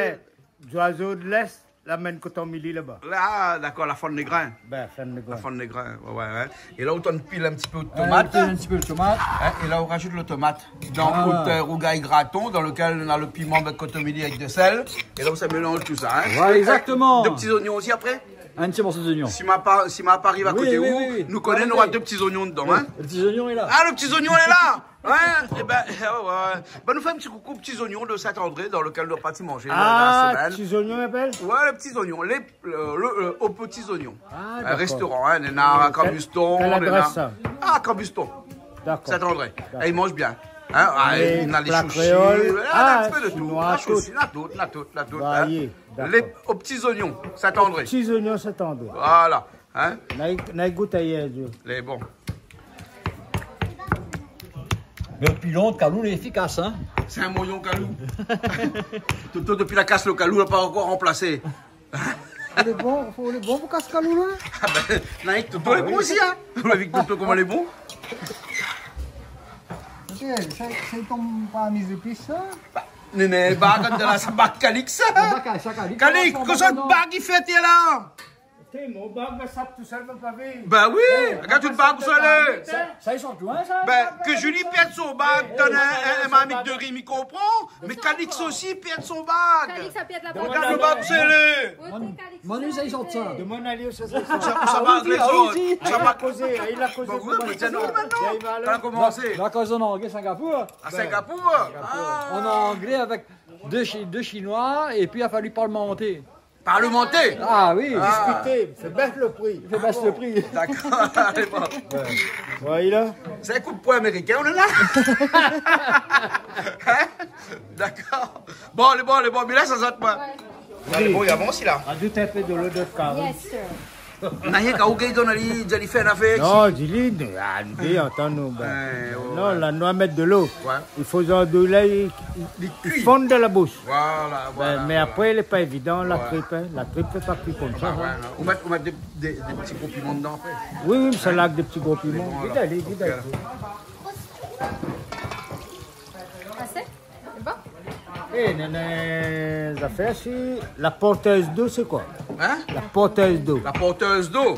zoizo de l'Est la amenn kotomili laba. La, dakor, la fann lé grin. Bin, fann lé grin. La fann lé grin, ouais, ouais, ouais. É la, ou té pil in ti pé de tomat. Ouais, in ti pé de tomat. Hein, é la, ou rajout le tomat dan out, euh, rougay graton, dan lekèl nou na le piman avèk kotomili avèk de sèl. É la, ou sa mélanz tout sa, hein. Voilà, exactement. Dé ti zoignon osi apré. In ti morso zoignon. Si ma pa, si ma pa ariv a koté ou, nou koné, nora dé ti zoignon dedan, hein. Le ti zoignon lé la. Ah, le ti zoignon lé la. Ouais, é bin, ouais, ouais. Bin, nou fé in ti koukou Ti Zoignon de Saint-André, dan lekèl nou la parti manzé la, la semèn. Ah, Ti Zoignon, i apèl ? Ouais, le Ti Zoignon, lé, le, le, euh, o Ti Zoignon. Ah, dakor. In restoran, hein, néna Cambuston, kèl adrès, sa ? Ah, Cambuston. Dakor. Saint-André. Dakor. É i manz bien. Hein, ah, é na lé pla kréol. Ah, na in ti pé de tout. Shinoi, tout. Na tout, na tout, na tout, hein. Varié, dakor. Lé, o Ti Zoignon, Saint-André. Ti Zoignon, Saint-André. Voilà. Hein ? Na, na gout ayèr, Dieu. Lé bon. Mé pilon, kalou, lé éfikas, hein ? Sé in moyon kalou. Toto, dopi la kas le kalou, la pa ankor ranplasé. Lé bon, fo, lé bon pou kas kalou, la. Ah bin, na èk Toto, lé bon osi, hein ? Ou la vi Toto, koman lé bon ? Sé, sé, sé ton pa mi zépis, sa ? Ba, néné, ba, kan la, sa ba Calix. Sa ba Calix, sa, Calix. Calix, kosa ba ki fé la ? Té, mon bag la sat tousèl dan pavé. Bin oui, eh, regard tout bag sa la. Sa, sa i sort loin, sa, bin, ke Julie pèrd son bag dan in, in, in marmit de ri, mi konpran, mé Calix osi pèrd son bag. Calix la pèrd la bag. Regard le bag, sé le... Manu, sa i sort sa. Demann ali, sa, sa i sort. Sa, sa va, ah oui, lé zot. Ah oui, sa va kozé, li la kozé. Bon, oui, mé sé nou, mintnan. Kan la komansé. La koz an anglé Singapour. A Singapour. An anglé avèk dé Chi-, dé Shinoi, épi la fali parlemanté. Parlemanté ? Ah oui. Ah. Diskité, fé bès le pri. Fé bès le pri. Dakor, lé bon. Ouais. Ouais, la. Sé in kou de poin amérikin, nou lé la. Hein ? Dakor. Bon, lé bon, lé bon, mé la, sa sort pa. Ouais. Lé bon, i avans, la. Azout in pé de lo dan out kari. Yes, sir. Na rienk aou ki donn ali, di ali fé in afèr isi. Non, di li, nou, ah, nou dé antann nou, bin. Ouais, ouais, non, ouais. La, nou va mèt de lo. Ouais. I fo zandouy la, i, i, i kui. I fonn dan la boush. Voilà, voilà, voilà. Bin, mé apré, lé pa évidan, la trip, hein. La trip, fé pa kui konmsa, hein. Ah, ouais, non. Ou mèt, ou mèt dé, dé, dé ti gro piman dedan apré. Oui, oui, mé sa la, avèk dé ti gro piman. Lé bon, alor. Vit alé, vit alé. Ok, alor. Asé ? Sé bon ? Eh, néna zafèr, sé la porteuse d'eau, sé koi ? Hein ? La porteuse d'eau. La porteuse d'eau.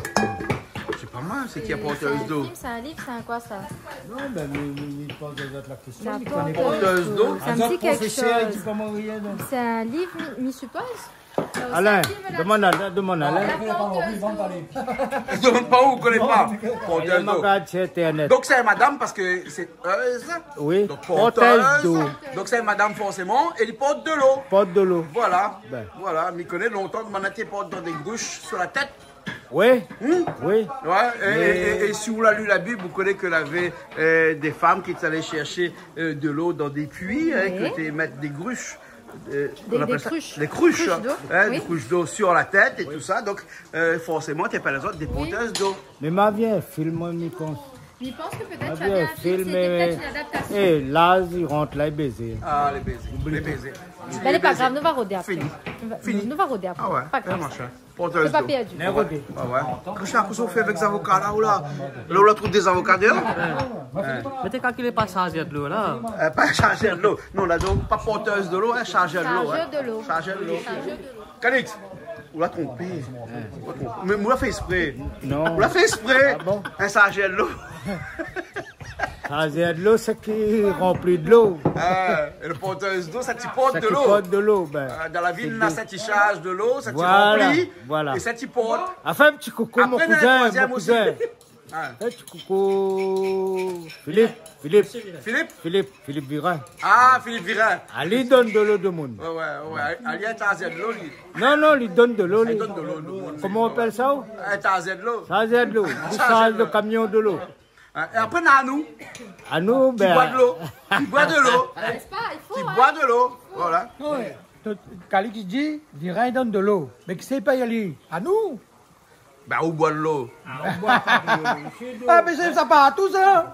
Sé pa mal. Sé ki, la porteuse d'eau ? Sé in film, sé in liv, sé in koi sa ? Non, bin, mi, mi, mi poz azot la késtion, mi koné pa. Porteuse d'eau. Sa mi di kékshoz. Azot profésèr, i di pa moin rien, non. Sé in liv, mi, mi sipoz. Alain, domann Alain, domann Alain. La porteuse d'eau. Domann pa ou, ou koné pa. Porteuse d'eau. Alé, gard sur internet. Donk sé madam parske sé euse. Oui, donk porteuse d'eau. Donk sé madam forséman, é li port dolo. Port dolo. Voilà. Bin. Voilà, mi koné lontan, domann la té port dan dé grush sir la tèt. Oui, oui. Ouais, é, é, é, é si ou la li la Bib, ou koné ke lavé, euh, dé fanm ki té alé shèrsh, euh, dolo dan dé pui, hein, ke té mèt dé grush, euh, dé, dé krush. Dé krush, hein, dé krush d'lo sir la tèt é tousa. Donk, euh, forséman, té apèl azot dé porteuse d'eau. Mé ma vi in film, moin, mi pans. Mi pans ke pétèt sa vien in film, sété pétèt in adaptasion. É la, li rant la, lé bézé. Ah, lé bézé. Oubli tout. Lé bézé. Bin, lé pa grav, nou va rodé apré. Fini. Nou va, nou va rodé apré. Ah ouais, pa grav, sa. Porteuse d'eau. Lé pa pèrdi. Ouais, ouais. Kosa ou fé avèk zavoka la, ou la ? La ou la trouv dé zavoka déor ? Mé té kalkil pa sharzèr d'lo la. Euh, pa sharzèr d'lo. Non, la donk pa porteuse d'eau, hein, sharzèr d'lo, hein. Sharzèr d'lo. Sharzèr d'lo. Sharzèr d'lo. Calix, ou la tronpé. Ou la tronpé. Mé ou la fé ésprè. Non. Ou la fé ésprè. Ah bon ? In sharzèr d'lo. Sharzèr d'lo, sé ki ranpli d'lo. Ah, é le porteuse d'eau, sa ti port dolo. Sa ti port dolo, bin. Ah, dan la vi, na sa ti sharz dolo, sa ti ranpli, voilà, é sa ti port. Anfin, ti koukou mon kouzin, mon kouzin. Apré, na in troizièm osi. Ah. É, ti koukou Philippe, Philippe. Philippe ? Philippe, Philippe Virin. Ah, Philippe Virin. Ali i donn dolo domoun. Ouais, ouais, ouais. Ali in sharzèr d'lo, li. Non, non, li donn dolo, li. Ah, li donn dolo domoun. Koman i apèl sa, ou ? In sharzèr d'lo. Sharzèr d'lo. Li sharz le kamion dolo. Hein, é apré, na anou. Anou, bin, ki boi dolo. Ki boi dolo. N'est-ce pas ? Il faut, hein. Ki boi dolo. Voilà. Non, mé tout, Calix i di, Virin i donn dolo. Mé kisa i pèy ali ? Anou. Bin, ou boi dolo. Ah, ou boi pa dolo, sé dolo. Ah, mé sé sa partou, sa.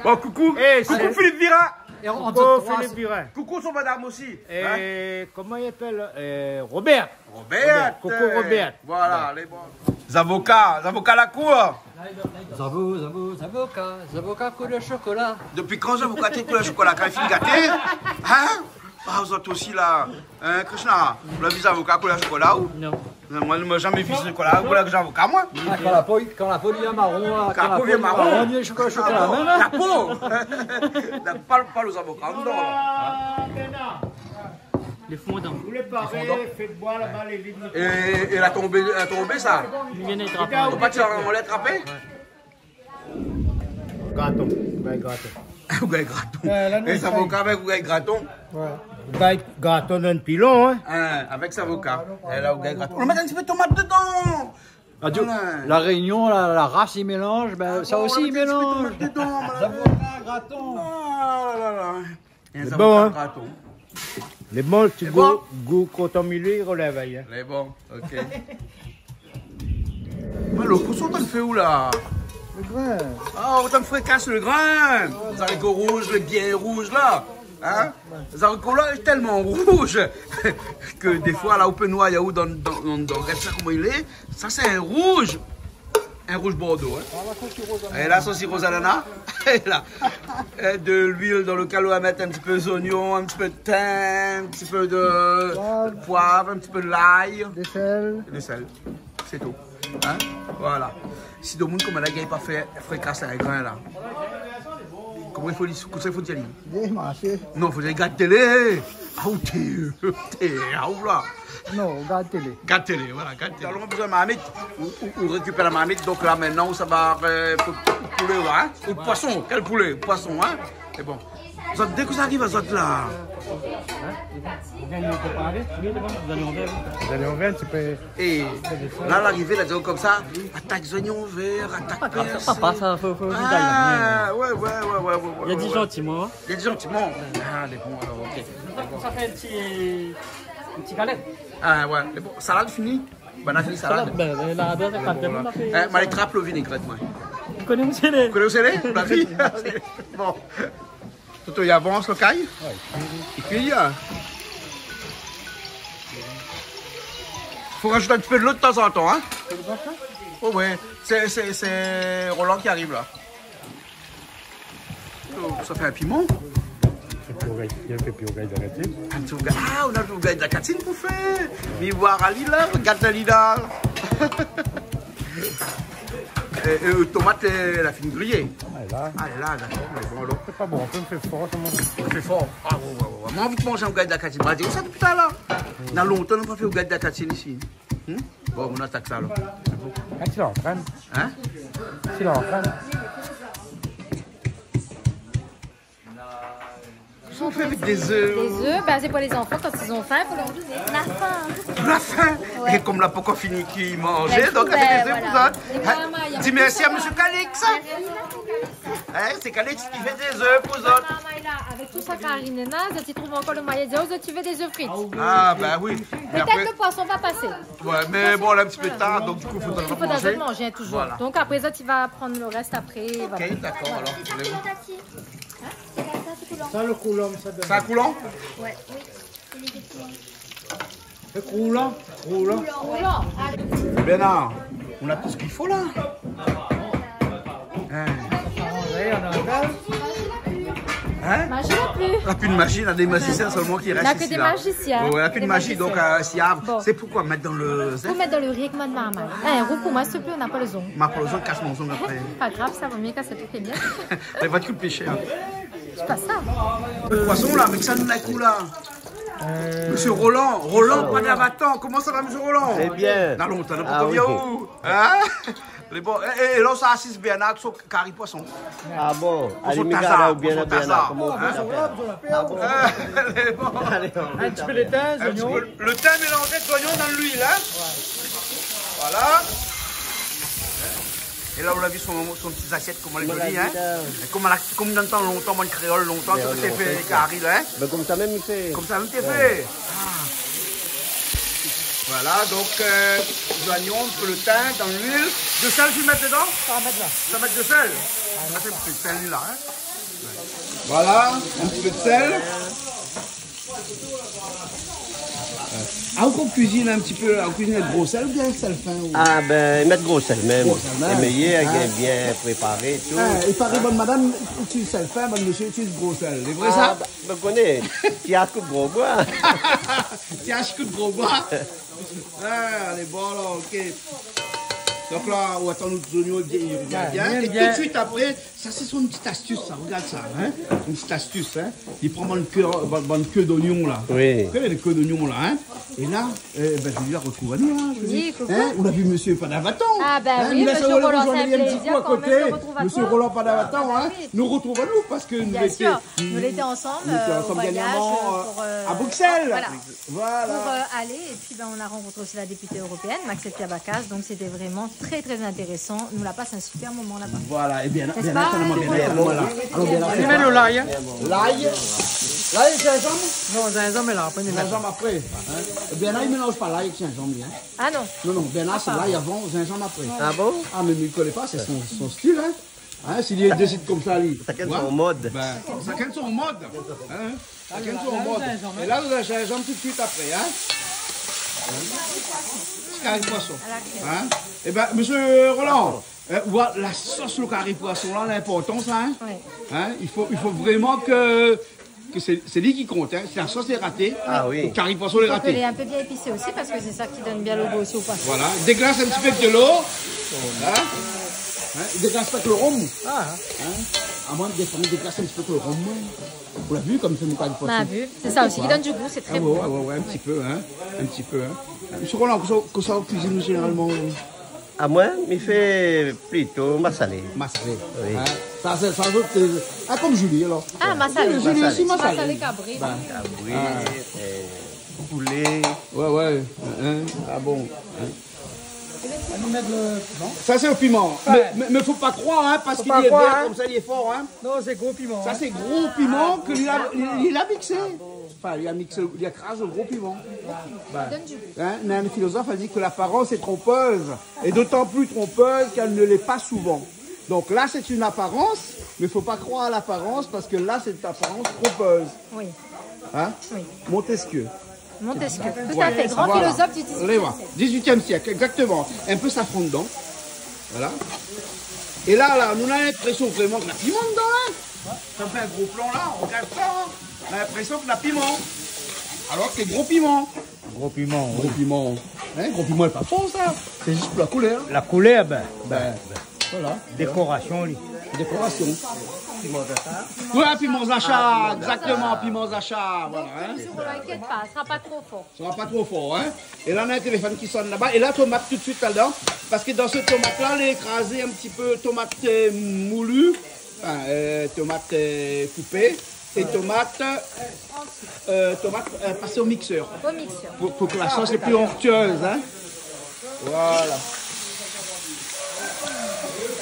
Bon, koukou. Eh, koukou Philippe Virin. Koukou Philippe Virin. Koukou son madam osi. Hein ? É koman i apèl, euh, Robert. Robert. Robert. Koukou Robert. Voilà, lé bon. Zavoka, zavoka la kour. Zavo, zavo, zavoka, zavoka koulèr shokola. Dopi kan zavoka té koulèr shokola ? Kan li fine gaté ? Hein ? Ah, zot osi la. Hein, Krishna, ou la vi zavoka koulèr shokola, ou ? Non. Non, moin, moin la zamé vi shokola koulèr zavoka, moin. Ah, kan la po, kan la po li lé maron, la, kan la po li lé maron, li lé shokola, shokola. Ah bon, mèm, hein ? La po. La, pa, pa lo zavoka, non. Lé fondan. Ou lé paré, fé d'boi laba, lé vid. É, é la tonbé, la tonbé, sa. Li vien trapé. Ou pa ti anlèv trapé ? Graton, ou gingn graton. Ou gingn graton. Euh, la, non, é zavoka avèk, ou gingn graton. Ouais. Ou gingn graton dan pilon, hein. Hein, avèk zavoka. É la, ou gingn graton. Ou mèt in ti pé tomat dedan. Ah, di, voilà. La Rényon, la, la ras, i mélanz, bin, sa osi, i mélanz. Ah bon, ou mèt in ti pé tomat dedan, voilà. Zavoka, graton. Ah la la. Lé bon, hein ? Lé bon, ti gou, gou koton mili, i relèv, hein. Lé bon, OK. Alor, kosa ou antrinn fé ou la ? Le grin. Ah, ou antrinn frikas le grin. Zariko rouz, lé bien rouz la. Hein ? Zariko la lé tèlman rouz ke défoi la, ou pé noyé aou dan, dan, dan, dan, gard sa koman i lé. Sa sé in rouz. In rouz bordo, hein. Ah, la sos i roz anana. É la sos i roz anana. É la, euh, de luil dan lekèl ou va mèt in ti pé zoignon, in ti pé de tin, in ti pé de poiv, in ti pé de lay. De sèl. De sèl. Sé tou. Hein ? Voilà. Si domoun koman la i gingn pa fé frikas in grin la. Koman i fo li, kosa i fo dir ali ? Bien marshé. Non, fo dir gard télé. Ah, ou té, té, ah, ou la. Non, gard télé. Gard télé, voilà, gard télé. Alon, ou la bezoin marmit, ou, ou, ou rékipèr la marmit. Donk la, mintnan, ou sava, euh, pou, pou poulé, hein ? Ou poison, kèl poulé ? Poison, hein ? Sé bon. Zot, dé kou sa ariv azot la. Hein ? Ou gingn préparé ? Zoignon vèr. Zoignon vèr, ti pé. É la, larivé, la di konmsa, atak zoignon vèr, atak pèrsé. Ah, papa, sa, fo, fo, fo. Ah, ouais, ouais, ouais. Li la di zantiman, hein. Li la di zantiman. Ah, lé bon, alor, OK. Sa fé in ti, in ti galèt. Ah, ouais, lé bon. Salad fini ? Banane fini, salad. Salad, bin, bin, la, la, la, la. Eh, ma lé trap le vinégrèt, moin. Ou koné ousa lé ? Ou koné ousa lé ? La vi. Bon. Toto, i avans lo kay ? Ouais. É pi, euh, fo razout in ti pé dolo tazantan, hein ? Oh ouais, sé, sé, sé Roland ki ariv la. Oh, sa fé in piman. In ti rougay, in ti rougay dan la katine. In ti rougay. Ah, ou na lo rougay dan la katine pou fé. Mi voir ali la, gard ali la. É, é, tomat, é, la fine griyé. Ah, la. Ah, la, dakor, mé bon, alor. Sé pa bon, ou fé for, sa, mon. Ou fé for. Ah, oué, oué, oué. Moin anvi manz in gard la kantine. Moin la di sa dopi talèr. Na lontan nou la pa fé gard la kantine isi. Hmm? Bon, nou atak sa, alor. Kan ti la antrèn. Hin? Ti la antrèn. Sa ou fé avèk dé zèf. Dé zèf, bin, sé pou lé zanfan, kan zot na fin, fo lèr doné. La fin. La fin. Oué. É kom la pankor fini kui manzé, donk avèk dé zèf pou zot. Voilà. Hin? Di mèrsi a mésyé Calix. Mèrsi a zot. Hin, sé Calix ki fé dé zèf pou zot. Avèk tout sa farine, na, zot i trouv ankor lo moiyin di, zot i fé dé zèf frit. Ah, bin oui. Mé pétèt apré lo poison va pasé. Oué, mé bon, la in ti pé tar, donk di kou, fodra manzé. I fodra manzé, hin, touzour. Voilà. Donk apré, zot i va pran lo rès apré, voilà. Ok, dakor, alor. Sa, lo koulan, sa. Sa, koulan? Oué, oui. Sé kroulan, kroulan. Kroulan. Bernard, nou na tout sak i fo la. Hin? Hin? Maji la pi. La pi de maji, na dé mazisien solman ki rès isi la. Na ke dé mazisien. Oué, la pi de maji, donk, eu, si, a, bon. Sé poukoué mèt dan lo zèf? Fo mèt dan lo ri èk marmay. Hin, roukou amoin, siouplé, ou na pa lo zong. Ma pa lo zong, kas mon zong apré. Pa grav, sa vo myé kasé tout lé bien. Sa va kout pli shèr. Sé pa sa. Poison la, avèk sa, nou na kou la. Eu, Mésyé Roland, Roland Padavatan, koman sa va, mésyé Roland? Tré bien. Na lontan nou la pa vi aou. Hin? Lé bon, é, é, é la, sa asiz Bernard, son kari poison. Ah bon? Alé, Mika, la, oubien la, Bernard, koman ou fé sa? Hin? Ah bon? Eu, lé bon. Alé, on va taper. In ti pé lo tin, in ti pé zoignon. Lo tin mélanzé èk zoignon dan luil, hin? Oué. Voilà. É la, ou la vi son, son ti zasièt, koman lé zoli, hin? Voilà. É kom la, kom dan tan lontan, bann kréol lontan, té fé kari la, hin? Bin, kom sa mèm i fé. Kom sa mèm té fé. Oué. Ah. Voilà, donk, eu, zoignon, in pé lo tin, dan luil. Do sèl, ou mèt dedan? Sa va mèt la. Sa va mèt do sèl. Ah, sé in pé do sèl la, hin? Voilà, in ti pé do sèl. Ah, ou kuizine in ti pé, ou kuizine avèk gro sèl oubien sèl fin, ou? Ah, bin, i mèt gro sèl mèm. Gro sèl mèm. É méyèr, ah, bien préparé é tout. Ah, i paré, bann madam i itiliz sèl fin, bann mésyé i itiliz gro sèl. Sé vré sa? Ah, bin, ou koné, ti ash kout gro boi. Ti ash kout gro boi. Ah, lé bon, la, ok. Donk la, ou atann nout zoignon i rovien bien. Oué, bien. É tout suit apré, sa, sé son ti astis, sa, rogard sa, hin? In ti astis, hin? I pran bann kèr, bann, bann kèr d'oignon, la. Oui. Ou koné lé kèr d'oignon, la, hin? É la, eu, bin, mi sa artrouv anou, hin, Julie. Oui, koukou. Hin? Ou la vi mésyé Padavatan. Ah, bin oui, mésyé Roland, sé in plézir kan mèm de artrouv aou. Mésyé Roland Padavatan, hin? Ah, bin oui. Nou artrouv anou parske nou lété, nou lété ansanm, eu, o voiyaz, eu, pou, eu, a Bruxelles. Bien sûr. Nou lété ansanm dernièrman, eu, a Bruxelles. Voilà. Voilà. Pou, eu, alé, é pi, bin, nou la rankont osi la dépité éropéèn, Maxette Cabacas, donk sété vréman tré, tré intérésan. Nou la pas in super moman laba. Voilà, é bien, bien, atann, bien, atann, voilà. Alor, bien, atann. Li mèt lo lay, hin? Lay. Lay, zinzanm? Non, zinzanm lé la, apré, nou mèt. Zinzanm apré, hin? É bien, la, i mélanz pa lay èk zinzanm, hin? Ah non. Non, non, bien, la, sé lay avan, zinzanm apré. Ah bon? Ah, mé li koné pa, sé son, son stil, hin? Hin, si li désid komsa, li. Shakinn son mod. Bin, shakinn son mod. Hin? Shakinn son mod. É la, nou la zinzanm tout suit apré, hin? Hin? Ti kari poison. Hin? É bin, mésyé Roland, eu, ou voi, la sos lo kari poison la, lé inportan sa, hin? Oui. Hin? I fo, i fo vréman ke, ke sé, sé li ki kont, hin? Si la sos lé raté, ah oui, lo kari poison lé raté. Donk, i fo ke lé in pé bien épisé osi, parske sé sa ki donn bien lo gou osi o poison. Voilà. Déglas in ti pé èk dolo. Hin? Hin? Déglas pa èk lo rom. Ah. Hin? Amoin, défoi, déglas in ti pé èk lo rom, moin. Ou la vi, kom sé mon kari poison. Ma vi. Sé sa osi ki donn du gou, sé tré bon. Ah oué, oué, oué, in ti pé, hin. In ti pé, hin. Mésyé Roland, kosa, kosa ou kuizine zénéralman, ou? Ah, moin, mi fé plito masalé. Masalé. Oui. Hin? Sa, sé, sa, sé, eu, ah, kom Julie, alor. Ah, masalé. Julie osi, masalé. Masalé kabri. Bin. Kabri, eu, poulé. Oué, oué. Hin? Ah bon. Hin? Nou mèt lo piman. Sa, sé lo piman. Oué. Mé, mé, mé fo pa kroir, hin, parske li lé vèr, hin, komsa, li lé for, hin. Non, sé gro piman, hin. Sa, sé gro piman ke li la, li, li la miksé. Ah bon. Anfin, li la miksé, li la kraz lo gro piman. Bin, hin, néna in filozof la di ke l'aparans est trompeuse, et d'autant plus trompeuse qu'elle ne l'est pas souvent. Donk la, sé in aparans, mé fo pa kroir a l'aparans, parske la, sé in aparans tronpèz. Oui. Hin? Oui. Montesquieu. Montesquieu, tout à fait. Oué, voilà. Gran filozof du dizuitième siècle. Dizuitième sièk, égzaktoman. In pé safran dedan. Voilà. É la, la, nou na linprésion vréman ke na piman dedan, hin. Kan ou fé in gro plan la, ou rogard sa, hin. Nou na linprésion ke na piman. Alor ke gro piman. Gro piman, gro piman. Hin, gro piman lé pa for sa. Sé zis pou la koulèr. La koulèr, bin, bin, voilà. Dékorasion, li. Dékorasion. Piman zashar. Ouais, piman zashar, exactement, piman zashar, voilà, hin. Inkièt pa, sra pa tro for. Sra pa tro for, hin. É la, nou na in téléfone ki sone laba. É la, tomat tout suit ladan. Parske dan se tomat-la, lé krazé in ti pé tomat, euh, moulu, anfin, euh, tomat, euh, koupé, é tomat, euh, tomat, euh, pasé o miksèr. O miksèr. Pou, pou ke la sos lé pli onktuèz, hin. Voilà.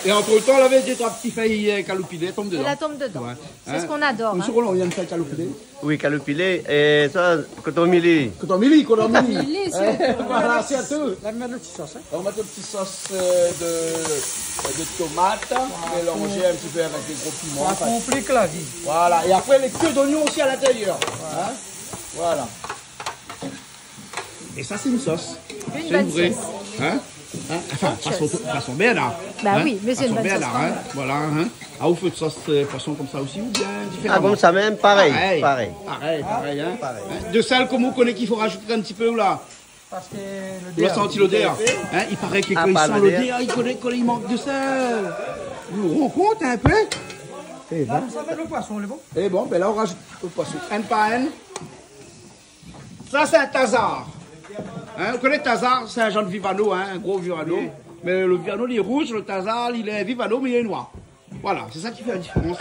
É antretan, lavé dé troi ti fèy, euh, kaloupilé, tonm dedan. La tonm dedan. Ouais. Sé sak nou ador, hin. Mésyé Roland, néna in fèy kaloupilé. Oui, kaloupilé, é sa, koton mili. Koton mili, koton mili. Koton mili, sirtou. Voilà, sirtou. La, mèt lo ti sos, hin. On va mettre un petit sauce, euh, de, de tomate mélangée un petit peu avec des gros piments. Ça complique la vie. Voilà. Et après, les queues d'oignons aussi à l'intérieur. Voilà. Hein ? Voilà. É sa, sé in sos. Sé in vré. Une bonne sauce. Hein ? Hein ? Enfin, fason, fason Bernard. Bah oui, mais c'est une bonne sauce quand même. Fason Bernard, hein ? Voilà, hein ? Ah, ou fé sos, euh, poisson konmsa osi, oubien diféraman ? Ah, konmsa mèm, parèy, parèy. Parèy, parèy, hein ? Parèy. Hein ? De sèl, koman ou koné k'i fo razout in ti pé, ou la ? Parske lodèr. Ou la santi lodèr ? Hein ? I paré ke kan i san lodèr, i koné, koné i mank de sèl. Ou rann kont in pé ? Eh ben. Sa i mèt lo poisson, lé bon ? Eh bon, ben la, ou razout lo poisson. Inn par inn. Sa, sé in tazar. Hein, ou koné tazar, sé in janr de vivano, hein, in gro vivano. Oui. Mé lo vivano, li lé rouz, lo tazar, li lé vivano, mé li lé noir. Voilà, sé sa ki fé la diférans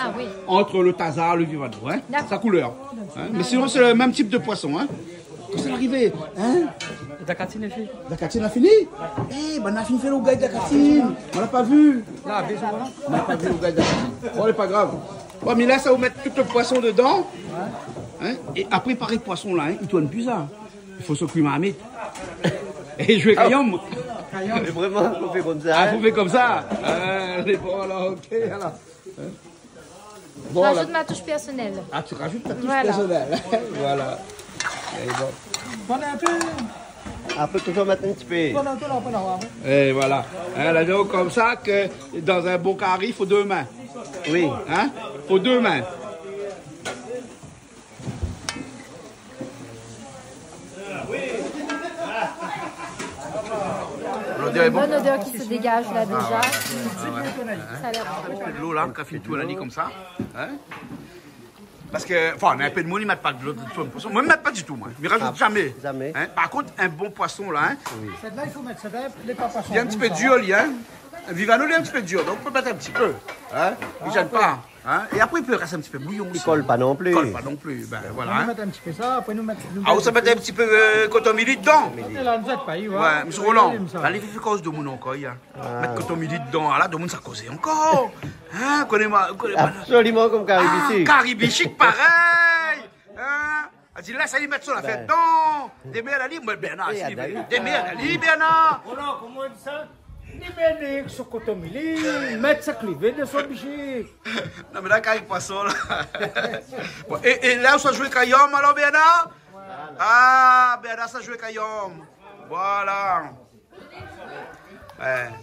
ant lo tazar, lo vivano, hein. Ah oui. D'accord. Sa koulèr. Hein. Mé sinon, sé lo mèm tip de poisson, hein. Kosa la arivé, hein ? Dakatine lé fini. Dakatine la fini ? Eh, ben, nou la fini fé lo rougay dakatine. Nou la pa vi. Nou la pa vi lo rougay dakatine. Bon, lé pa grav. Bon, mé la, sa, ou mèt tout lo poisson dedan. Hein ? É apré, parèy, poisson la, hein, i tourn pi sa. I fo sékoué marmit. É zoué kayanm. Kayanm. Mé vréman, fo fé konmsa, hein. Ah, fo fé konmsa. Euh, lé bon, alor, ok, alor. Hein ? Bon, la. Razout ma touche personnelle. Ah, tu rajoutes ta touche personnelle. Voilà. Voilà. Et bon. Bon, un peu. Apré, toujour mèt in ti pé. Bon, un peu, là, après, là, ouais. Et voilà. Hein, la viann konmsa, ke dan in bon kari, i fo dé min. Oui. Hein ? Fo dé min. Lodèr lé bon ? Une bonne odeur qui se dégage là déjà. Ah ouais. Ça a l'air bon. Lo la, kan fine tourn ali konmsa, hein ? Parske, anfin, in pé d'moun i mèt pa dolo dedan son poisson. Moin, mi mèt pa ditou, moin. Mi razout zamé. Ah, zamé. Hein ? Par kont, in bon poisson la, hein ? Oui. Sèt-la, i fo mèt, sèt-la, lé pa poisson rouz, sa va. Li lé in ti pé dir, li, hein ? Vivano, li lé in ti pé dir, donk ou pé mèt in ti pé, hein ? Ah, i zèn pa. Hein ? É apré, i pé rès in ti pé bouyon osi. I kol pa non pli. I kol pa non pli, ben, voilà, hein. Nou mèt in ti pé sa, apré nou mèt, nou mèt... Ah, ou sa mèt in ti pé, euh, koton mili dedan. Koton mili. Sa té la, nou zèt pa, ouais. Ouais, mésyé Roland, la, li fé koz domoun ankor, hein. Ah. Mèt koton mili dedan, la, domoun sa kozé ankor. Hein, koné moin, koné moin. Absoliman konm kari bishik. Ah, kari bishik, parèy. Hein ? La di, lès ali mèt son zafèr dedan. Démèrd ali, mé Bernard, eh, si, démèrd ali, Bernard. Roland, koman i di sa ? Ni mèt son koton mili, mèt sak li vé dan son bishik. Non, mé la, kari poisson, la. Bon, é, é la, ou sa zoué kayanm, alor, Bernard ? Voilà. Ah, Bernard sa zoué kayanm. Voilà. Ouais.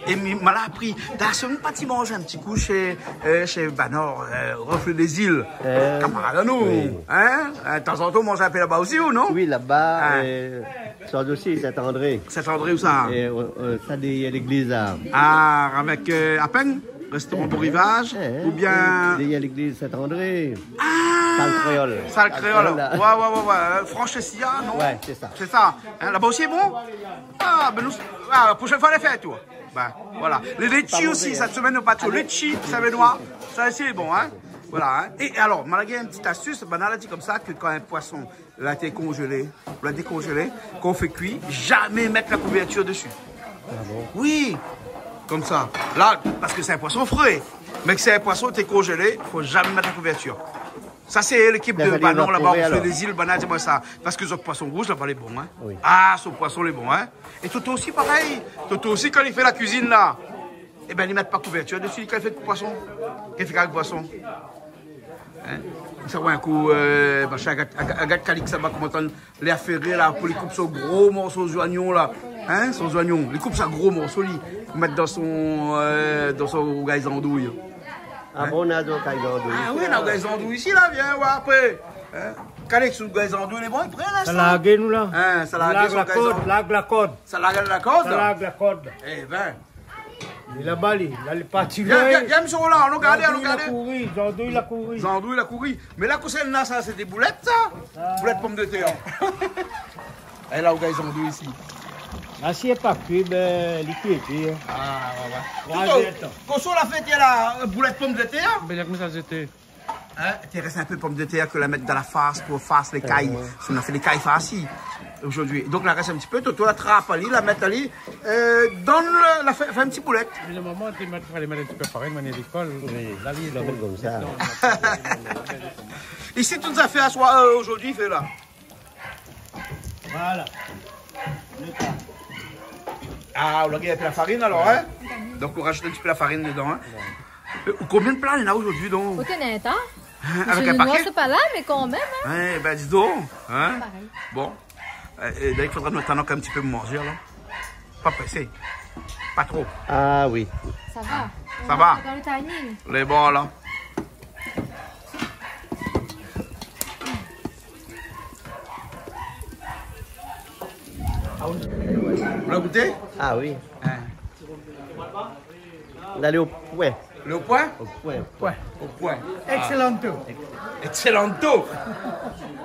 É mi, ma la apri, ta, si ou pa ti manz in ti kou shé, euh, shé Banor, euh, Reflet des Îles, kamarad anou, hein ? Euh, tanzantan, ou manz in pé laba osi, ou non ? Oui, laba, euh, sa osi, Saint-André. Saint-André, ousa ? É, euh, euh, sa, dèrièr légliz, la. Ah, avèk, euh, Apeng ? Restaurant Beau Rivage, eh, eh, oubien... Dèrièr légliz Saint-André. Ah ! Sal Kréol. Sal Kréol. Sal Kréol, la. Ouais, ouais, ouais, ouais. Euh, Franche Silla, non ? Ouais, sé sa. Sé sa. Hein, laba osi lé bon ? Ah, ben nou, ah, la proshèn foi, nou fé in tour. Ben, voilà. Lé létshi osi, sèt semèn, nou la pa toué. Létshi, Saint-Benoît. Sa osi lé bon, hein ? Voilà, hein. É alor, ma la gingn in ti astis, banna la di konmsa ke kan in poisson la été konzélé, ou la dékonzélé, kan ou fé kui, zamé mèt la kouvèrtir dési. Ah bon ? Oui, konmsa. La, parske sé in poisson fré. Mé ke sé in poisson té konzélé, fo zamé mèt la kouvèrtir. Sa, sé lékip de Banor laba, Reflet des Îles, banna la di amoin sa. Parske zot poisson rouz, laba lé bon, hein. Oui. Ah, son poisson lé bon, hein. É Toto osi, parèy. Toto osi, kan li fé la kuizine, la, eh ben, li mèt pa kouvèrtir dési, kan li fé poisson. Kan li fé kari poisson. Hein ? Sa, ouais, in kou, euh, machin, agard, agard, agard Calix laba, koman tann, lé aféré la, pou li koup son gro morso zoignon la. Hein ? Son zoignon. Li koup sa gro morso, li mèt dan son, euh, dan son rougay zandouy. Ah bon, na rougay zandouy isi, la. Ah oui, na rougay zandouy isi, la, vien oir apré. Hein ? Kalé, sou gayzon dou, lé bon, i pran la, sa. Sa larg nou la. Hein, sa larg la kord, larg la kord. Sa larg la kord. Sa larg la kord. Eh ben. Li laba, li, la, li parti loin. Gard, gard, gard, mésyé Roland, nou gard, nou gard. Zandouy la kouri, zandouy la kouri. Zandouy la kouri. Mé la, kosa néna sa, sé dé boulèt, sa ? Ah. Boulèt pomdetèr. É la, ou gayzon dou isi. La, si lé pa kui, ben, li kui, kui, hein. Ah, ouais, ouais. Kosa la fé, la, boulèt pomdetèr ? Ben, la, koman sa zété ? Hein, té rès in pé pomdetèr ke la mèt dan la fars pou fars lé kay. Ouais. Sé, nou la fé lé kay farsi zordi. Donk, la rès in ti pé, Toto la trap ali, la mèt ali, euh, dan le, la fé, fé in ti boulèt. Mé normalman, té mèt, falé mèt in ti pé farine, mèt lékol. Oui. La, li, la mèt konmsa. Isi, tout zafèr aswar, euh, zordi, fé la. Voilà. Ah, ou la gingn in pé la farine alor, hein ? Donk, ou rajout in ti pé la farine dedan, hein ? Ouais. Euh, konbien pla néna zordi, donk ? Okin, hein ? Hein, avèk in pakèt ? Sé pa la, mé kanmèm, hein ? Ouais, ben, di donk, hein ? Parèy. Bon. Euh, é donk, i fodra nou atann ankor in ti pé pou manzé, alor. Pa présé. Pa tro. Ah oui. Sa va. Sa va. On est dans le timing. Lé bon, la. Ou la gouté ? Ah oui. Hein. Ou la alé o poin. Lé o poin ? O poin. Poin. O poin. Excellento. Ah. Excellento. Ah,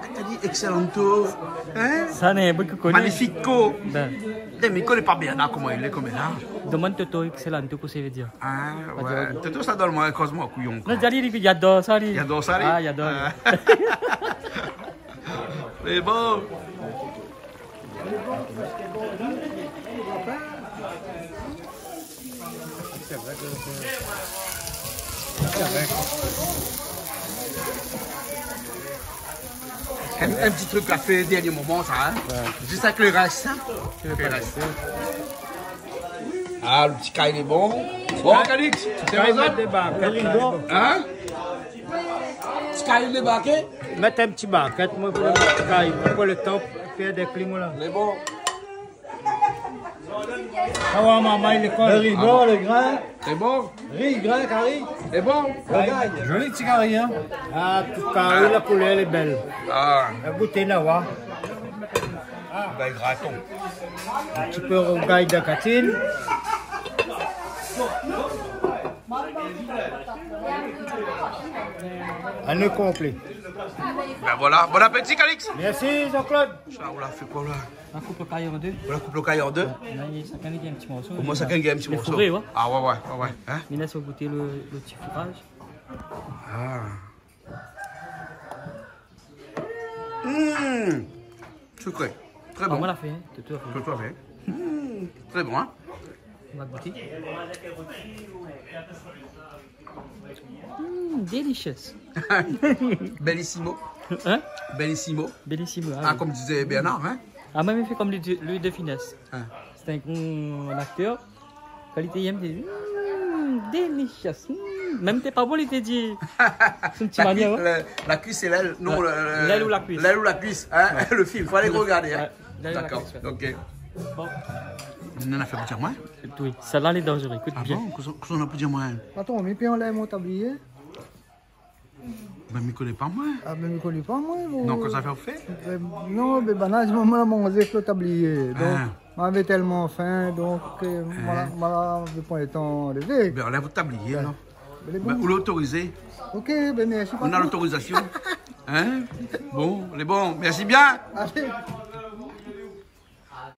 ou la di excellento. Hein ? Sa, néna bonpé koni. Magnifico. Ben. Eh, mé koné pa bien la, koman i lé, koman la. Domann Toto, excellento, kosa i vé dir. Ah, ouais. Toto, sa done amoin, koz amoin kouyon, koi. Non, Dali, li, li ador sa, li. Li ador sa, li ? Ah, li ador, li. Ah. Mé bon. In, in ti trik la fé dernié moman, sa, hein ? Ouais. Zis avèk le ris, hein ? Le ris. Ah, le ti kay lé bon. Bon, Calix, sé bon, sa ? Débark. Hein ? Ti kay débarké ? Mèt in ti barkèt, moin, pou le ti kay, pou le tan fé dé kling, la. Lé bon. Sa va, momon, lékol. Le ri blan, le grin. Lé bon. Ri, grin, kari. Lé bon. Kari. Zoli ti kari, hein. Ah, tout kari, la koulèr lé bèl. Ah. La gouté, la, wa. Ah. Ben, graton. In ti pé rougay dan katine. Anou konplé. Ben voilà. Bon appétit, Calix. Merci, Jean-Claude. Sa, ou la fé koi, la ? La koup le kay an dé. Ou la koup le kay an dé ? Ouais, la, sakinn i gingn in ti morso. Koman, sakinn i gingn in ti morso ? Lé fouré, ouais. Ah ouais, ouais, ouais, ouais. Hein ? Mé la, sa gouté le, le ti fouraz. Ah. Mmh. Sikré. Tré bon. Ah, moin la fé, hein. Toto la fé. Toto la fé. Mmh. Tré bon, hein. Nou va gouté. Mm, delicious. Bellissimo. Hein ? Bellissimo. Bellissimo, ah, ah oui. Konm té di Bernard, hein ? Ah, moin, mi fé konm Louis, Louis de Funès. Hein. Sé in gran aktèr. Kan li té yèm, té di, mm, delicious. Mm. Mèm té pa bon, li té di. Sé in ti manièr, hein. La kui-, le, la kuis, sé lèl. Non, ouais, le, le, lèl ou la kuis. Lèl ou la kuis, hein, ouais. Le film, fo alé rogardé, hein. Ouais. Lèl ou la kuis, ouais. D'accord, ok. Bon. Nou la fé pou diaman ? Oui, sèt-la lé danzéré, ékout bien. Ah bon ? Kosa, kosa nou la pou diaman ? Patron, mi pé anlèv mon tablié. Ben, mi koné pa, moin. Ah, ben, mi koné pa, moin, bon. Donk, kosa ou fé ? Ben, non, ben, banna, moman la manzé èk le tablié. Donk, ah, moin lavé tèlman fin, donk, euh, ah, moin la, moin lavé pa le tan lévé. Ben, anlèv out tablié, ben, alor. Ben, lé bon. Ben, ou lé otorizé. Ok, ben, mèrsi, patron. Nou na lotorizasion. Hein ? Bon, lé bon. Mèrsi bien. Alé.